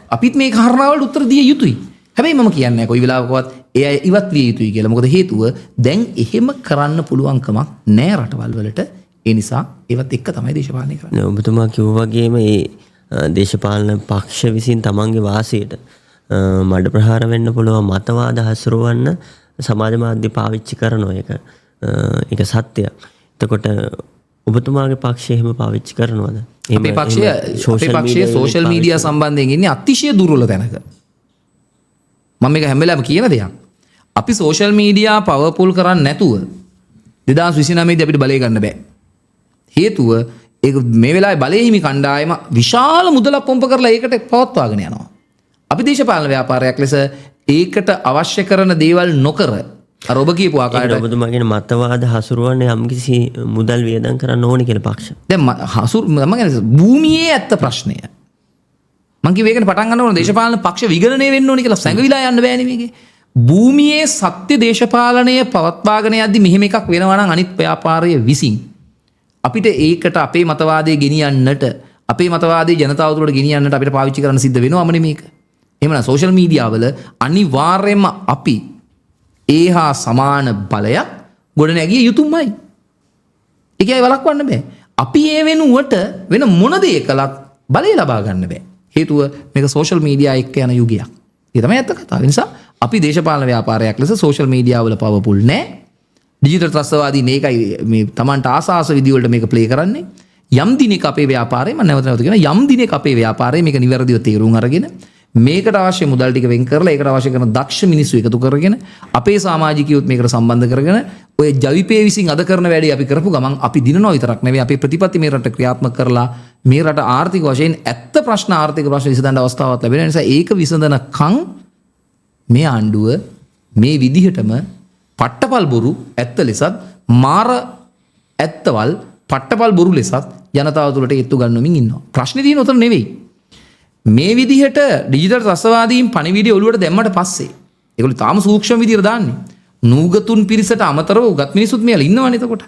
අපිත් මේ කාරණා වලට උත්තර දිය යුතුයි. හැබැයි මම කියන්නේ නෑ කොයි වෙලාවකවත් ඒ අය ඉවත් විය යුතුයි කියලා. මොකද හේතුව දැන් එහෙම කරන්න පුළුවන්කමක් නෑ රටවල් වලට. ඒ නිසා ඒවත් එක්ක තමයි දේශපාලනය කරන්නේ. ඔබතුමා කිව්වා වගේම ඒ දේශපාලන පක්ෂ විසින් තමන්ගේ වාසියට මඩ ප්‍රහාර වෙන්න පුළුවන් මතවාද හසුරවන්න සමාජ මාධ්‍ය පාවිච්චි කරනවා. ඒක සත්‍යයක්. එතකොට ඔබතුමාගේ පක්ෂය එහෙම පාවිච්චි කරනවද? අපේ පක්ෂය සෝෂල් මීඩියා සම්බන්ධයෙන් ඉන්නේ අතිශය දුර්වල තැනක. මම මේක හැම වෙලාවෙම කියන දෙයක්. අපි සෝෂල් මීඩියා පවර්ෆුල් කරන්නේ නැතුව 2029 දී අපිට බලය ගන්න බෑ. හේතුව ඒක මේ වෙලාවේ බලය හිමි කණ්ඩායම විශාල මුදලක් පොම්ප කරලා ඒකට පවත්වාගෙන යනවා. අපි දේශපාලන ව්‍යාපාරයක් ලෙස ඒකට අවශ්‍ය කරන දේවල් නොකර අර ඔබ කියපු ආකාරයට ඔබතුමා කියන මතවාද හසුරුවන්න යම්කිසි මුදල් වියදම් කරන්න ඕනේ කියලා පක්ෂ. දැන් මම කියන්නේ භූමියේ ඇත්ත ප්‍රශ්නය. මං කිව්වේ ඒකනේ පටන් ගන්න ඕන දේශපාලන පක්ෂ විගණනය වෙන්න ඕනේ කියලා සැඟවිලා යන්න බෑනේ මේකේ. භූමියේ සත්‍ය දේශපාලනය පවත්වාගෙන යද්දි මෙහෙම එකක් වෙනවා නම් අනිත් ව්‍යාපාරය විසින් අපිට ඒකට අපේ මතවාදය ගෙනියන්නට අපේ මතවාදය ජනතාව තුළට ගෙනියන්නට අපිට පාවිච්චි කරන්න සිද්ධ වෙනවමනේ මේක. එහෙමනම් සෝෂල් මීඩියා වල අනිවාර්යයෙන්ම අපි ඒහා සමාන බලයක් ගොඩනැගිය යුතුමයි. ඒකයි වළක්වන්න බෑ. අපි ඒ වෙනුවට වෙන මොන දේ කළත් බලය ලබා ගන්න බෑ. හේතුව මේක සෝෂල් මීඩියා එක්ක යන යුගයක්. ඒ තමයි ඇත්ත කතාව. ඒ නිසා අපි දේශපාලන ව්‍යාපාරයක් ලෙස සෝෂල් මීඩියා වල පවර්ෆුල් නෑ. ඩිජිටල් ත්‍රස්තවාදීන් ඒකයි මේ Tamanට ආස ආස විදි වලට මේක ප්ලේ කරන්නේ. යම් දිනක අපේ ව්‍යාපාරේ මම නැවත නැවත කියනවා යම් දිනක අපේ ව්‍යාපාරේ මේක නිවැරදිව තේරුම් අරගෙන මේකට අවශ්‍ය මුදල් ටික වෙන් කරලා ඒකට අවශ්‍ය කරන දක්ෂ මිනිස්සු එකතු කරගෙන අපේ සමාජිකයොත් මේකට සම්බන්ධ කරගෙන ඔය ජවිපේ විසින් අද කරන වැඩේ අපි කරපු ගමන් අපි දිනනවා විතරක් නෙවෙයි අපේ ප්‍රතිපත්ති මේ රට ක්‍රියාත්මක කරලා මේ රට ආර්ථික වශයෙන් ඇත්ත ප්‍රශ්න ආර්ථික ප්‍රශ්න විසඳන්න අවස්ථාවක් ලැබෙන නිසා ඒක විසඳනකන් මේ ආණ්ඩුව මේ විදිහටම පට්ටපල් බොරු ඇත්ත ලෙසත් මාර ඇත්තවල් පට්ටපල් බොරු ලෙසත් ජනතාව තුළට ඒත්තු ගන්නමින් ඉන්නවා. ප්‍රශ්නේ තියෙන උතන නෙවෙයි. මේ විදිහට ඩිජිටල් ත්‍රස්තවාදීන් පණිවිඩය ඔලුවට දැම්මට පස්සේ ඒගොල්ලෝ තාම සූක්ෂම විදිහට දාන්නේ. නූගතුන් පිරිසට අමතරව උගත් මිනිස්සුත් මෙයාලා ඉන්නවනේ එතකොට.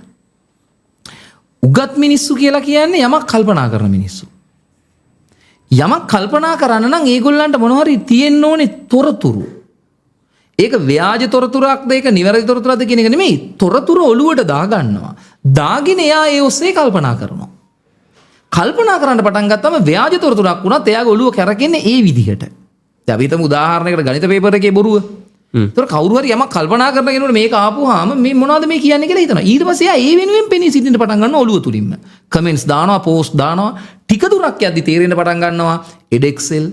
උගත් මිනිස්සු කියලා කියන්නේ යමක් කල්පනා කරන මිනිස්සු. යමක් කල්පනා කරන්න නම් ඒගොල්ලන්ට මොන හරි තියෙන්න ඕනේ තොරතුරු. ඒක ව්‍යාජ තොරතුරක්ද ඒක නිවැරදි තොරතුරක්ද කියන එක නෙමෙයි. තොරතුරු ඔලුවට දාගන්නවා. දාගෙන එයා ඒ ඔස්සේ කල්පනා කරනවා. කල්පනා කරන්න පටන් ගත්තම ව්‍යාජ තොරතුරක් වුණත් එයාගේ ඔලුව කැරකෙන්නේ ඒ විදිහට. දැන් අපි හිතමු උදාහරණයකට ගණිත පේපර් එකේ බොරුව. ඒතර කවුරු හරි යමක් කල්පනා කරන කෙනෙකුට මේක ආපුවාම මේ මොනවද මේ කියන්නේ කියලා හිතනවා. ඊට පස්සේ එයා ඒ වෙනුවෙන් පෙනී සිටින්න පටන් ගන්නවා ඔලුව තුලින්ම. කමෙන්ට්ස් දානවා, පෝස්ට් දානවා. ටික දුරක් යද්දි තේරෙන්න පටන් ගන්නවා එඩෙක්සෙල්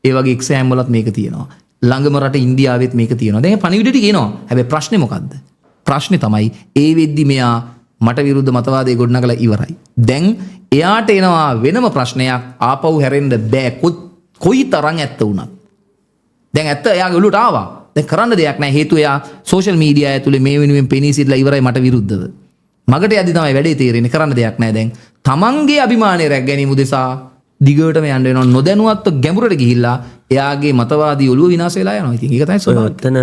ඒ වගේ එක්සෑම් වලත් මේක තියෙනවා. ළඟම රට ඉන්දියාවෙත් මේක තියෙනවා. දැන් පණිවිඩ ටික එනවා. හැබැයි ප්‍රශ්නේ මොකද්ද? ප්‍රශ්නේ තමයි ඒ වෙද්දි මෙයා මට විරුද්ධ මතවාදය ගොඩනගලා ඉවරයි. දැන් එයාට එනවා වෙනම ප්‍රශ්නයක්, ආපහු හැරෙන්න බෑ කොයි තරම් ඇත්ත වුණත්. දැන් ඇත්ත එයාගේ ඔළුවට ආවා. දැන් කරන්න දෙයක් නෑ. හේතුව එයා සෝෂල් මීඩියා ඇතුලේ මේ වෙනුවෙන් පෙනී සිටලා ඉවරයි මට විරුද්ධව. මගට යද්දි තමයි වැඩේ තේරෙන්නේ. කරන්න දෙයක් නෑ දැන්. තමන්ගේ අභිමානය රැක් ගැනීම උදෙසා දිගටම යන්න වෙනවා. නොදැනුවත්ව ගැඹුරට ගිහිල්ලා එයාගේ මතවාදී ඔළුව විනාශ වෙලා යනවා. ඉතින් ඒක තමයි ස්වභාවය. ඔතන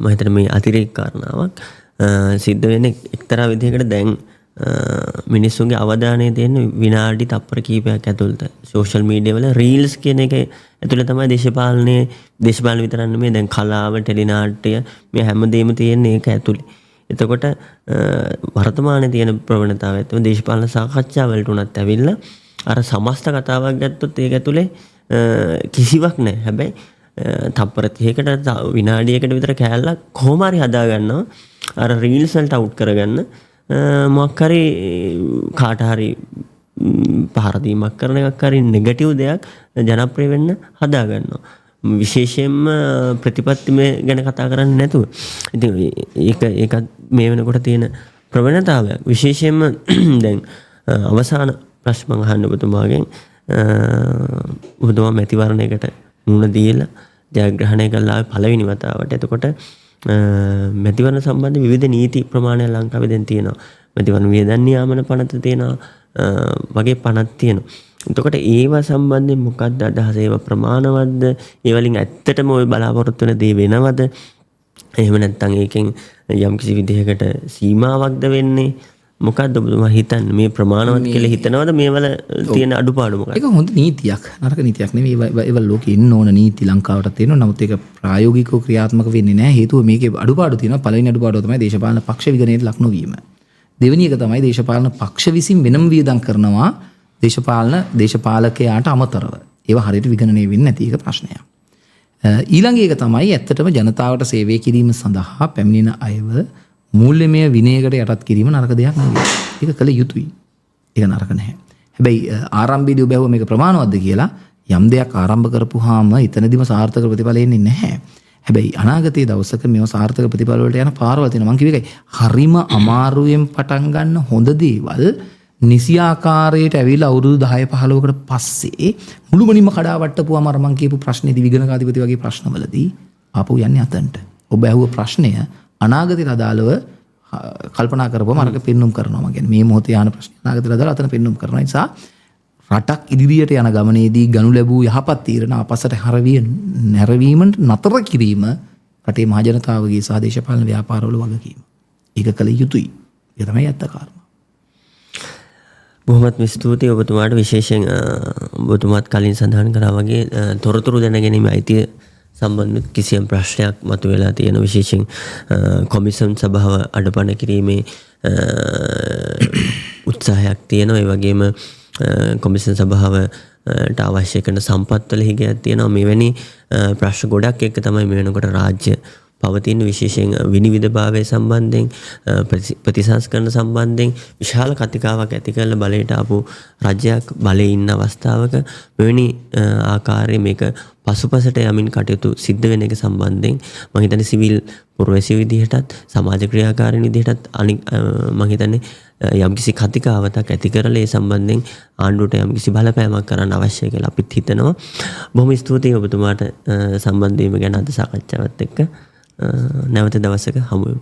මම හිතන්නේ මේ අතිරේක කාරණාවක් සිද්ධ වෙන්නේ එක්තරා විදිහකට. දැන් මිනිස්සුන්ගේ අවධානය තියෙන විනාඩි තප්පර කීපයක් ඇතුළත සෝෂල් මීඩියා වල රීල්ස් කියන එක ඇතුළේ තමයි දේශපාලන විතරක් නෙමෙයි, දැන් කලාව, ටෙලි නාට්‍ය මේ හැමදේම තියෙන්නේ ඒක ඇතුළේ. එතකොට වර්තමානයේ තියෙන ප්‍රවණතාවය ඇත්තම දේශපාලන සාකච්ඡා වලට උනත් ඇවිල්ලා අර සමස්ත කතාවක් ගත්තොත් ඒක ඇතුලේ කිසිවක් නැහැ. හැබැයි තප්පර 30කට විනාඩියකට විතර කෑල්ලක් කොහොම හරි හදා ගන්නවා. අර රීල්ස් වලට අවුට් කරගන්න මොකක් හරි කාට හරි පහර දීමක් කරන එකක් හරි නෙගටිව් දෙයක් ජනප්‍රිය වෙන්න හදා ගන්නවා. විශේෂයෙන්ම ප්‍රතිපත්ති මේ ගැන කතා කරන්නේ නැතුව. ඉතින් ඒකත් මේ වෙනකොට තියෙන ප්‍රවණතාවයක්. විශේෂයෙන්ම දැන් අවසාන ප්‍රශ්න මං අහන්න ඔබතුමාගෙන්, ඔබතුමා මැතිවරණයකට මුහුණ දීලා ජයග්‍රහණය කළා පළවෙනි වතාවට. එතකොට මැතිවරණ සම්බන්ධ විවිධ නීති ප්‍රමාණය ලංකාවේ දැන් තියෙනවා. මැතිවරණ වියදම් නියාමන පනත තියෙනවා වගේ පනත් තියෙනවා. එතකොට ඒවා සම්බන්ධයෙන් මොකක්ද අදහස? ඒවා ප්‍රමාණවත්ද? ඒ වලින් ඇත්තටම ඔය බලාපොරොත්තු වෙන දේ වෙනවද? එහෙම නැත්නම් ඒකෙන් යම්කිසි විදිහකට සීමාවක්ද වෙන්නේ? මොකද්ද ඔබතුමා හිතන්නේ? මේ ප්‍රමාණවත් කියලා හිතනවද? මේවල තියෙන අඩුපාඩු මොකක්ද? ඒක හොඳ නීතියක්. නරක නීතියක් නෙවෙයි. ඒවා ලෝකේ ඉන්න ඕන නීති ලංකාවටත් තියෙනවා. නමුත් ඒක ප්‍රායෝගිකව ක්‍රියාත්මක වෙන්නේ නැහැ. හේතුව මේකේ අඩුපාඩු තියෙනවා. පළවෙනි අඩුපාඩුව තමයි දේශපාලන පක්ෂ විගණනයට ලක් නොවීම. දෙවෙනි එක තමයි දේශපාලන පක්ෂ විසින් වෙනම වියදම් කරනවා දේශපාලකයාට අමතරව. ඒවා හරියට විගණනය වෙන්නේ නැති එක ප්‍රශ්නයක්. ඊළඟ එක තමයි ඇත්තටම ජනතාවට සේවය කිරීම සඳහා පැමිණෙන අයව මූල්‍යමය විනයකට යටත් කිරීම නරක දෙයක් නෙවෙයි. ඒක කළ යුතුයි. ඒක නරක නැහැ. හැබැයි ආරම්භයේදී ඔබ ඇහුවා මේක ප්‍රමාණවත්ද කියලා. යම් දෙයක් ආරම්භ කරපුවාම එතනදිම සාර්ථක ප්‍රතිඵල එන්නේ නැහැ. හැබැයි අනාගතයේ දවසක මේවා සාර්ථක ප්‍රතිඵල වලට යන පාරවල් තියෙනවා. මං කිව්වේ ඒකයි. හරිම අමාරුවෙන් පටන් ගන්න හොඳ දේවල් නිසි ආකාරයට ඇවිල්ලා අවුරුදු 10 15කට පස්සේ මුළුමනින්ම කඩාවැට්ටපුවාම අර මං කියපු ප්‍රශ්නේදී විගණකාධිපති වගේ ප්‍රශ්නවලදී ආපහු යන්නේ අතන්ට. ඔබ ඇහුව ප්‍රශ්නය අනාගතයට අදාළව කල්පනා කරපුවම අරක පෙන්නුම් කරනවා. මං කියන්නේ මේ මොහොතේ අහන ප්‍රශ්නේ අනාගතයට අදාළව අතන පෙන්නුම් කරනවා. ඒ නිසා රටක් ඉදිරියට යන ගමනේදී ගනු ලැබූ යහපත් තීරණ අපසට හරවිය නැරවීමට නතර කිරීම රටේ මහ ජනතාවගේ සහ දේශපාලන ව්‍යාපාරවල වගකීම. ඒක කළ යුතුයි. ඒක තමයි ඇත්ත කාරණා. බොහොමත්ම ස්තුතියි ඔබතුමාට. විශේෂයෙන් ඔබතුමාත් කලින් සඳහන් කරා වගේ තොරතුරු දැනගැනීමේ අයිතිය සම්බන්ධ කිසියම් ප්‍රශ්නයක් මතුවෙලා තියෙන විශේෂයෙන් කොමිසම් සභාව අඩපණ කිරීමේ උත්සාහයක් තියෙනවා. ඒ වගේම කොමිසම් සභාවට අවශ්‍ය කරන සම්පත්වල හිගයක් තියෙනවා. මෙවැනි ප්‍රශ්න ගොඩක් එක්ක තමයි මේ වෙනකොට රාජ්‍ය පවතින. විශේෂයෙන් විනිවිදභාවය සම්බන්ධයෙන් ප්‍රතිසංස්කරණ සම්බන්ධයෙන් විශාල කතිකාවක් ඇති කරලා බලයට ආපු රජයක් බලයේ ඉන්න අවස්ථාවක මෙවැනි ආකාරයේ මේක පසුපසට යමින් කටයුතු සිද්ධ වෙන එක සම්බන්ධයෙන් මම හිතන්නේ සිවිල් පුරවැසියෝ විදිහටත් සමාජ ක්‍රියාකාරීන් විදිහටත් අනික් මම හිතන්නේ යම්කිසි කතිකාවතක් ඇති කරලා ඒ සම්බන්ධයෙන් ආණ්ඩුවට යම්කිසි බලපෑමක් කරන්න අවශ්‍යයි කියලා අපිත් හිතනවා. බොහොම ස්තුතියි ඔබතුමාට සම්බන්ධ වීම ගැන අද සාකච්ඡාවත් එක්ක. නැවත දවසක හමු වෙමු.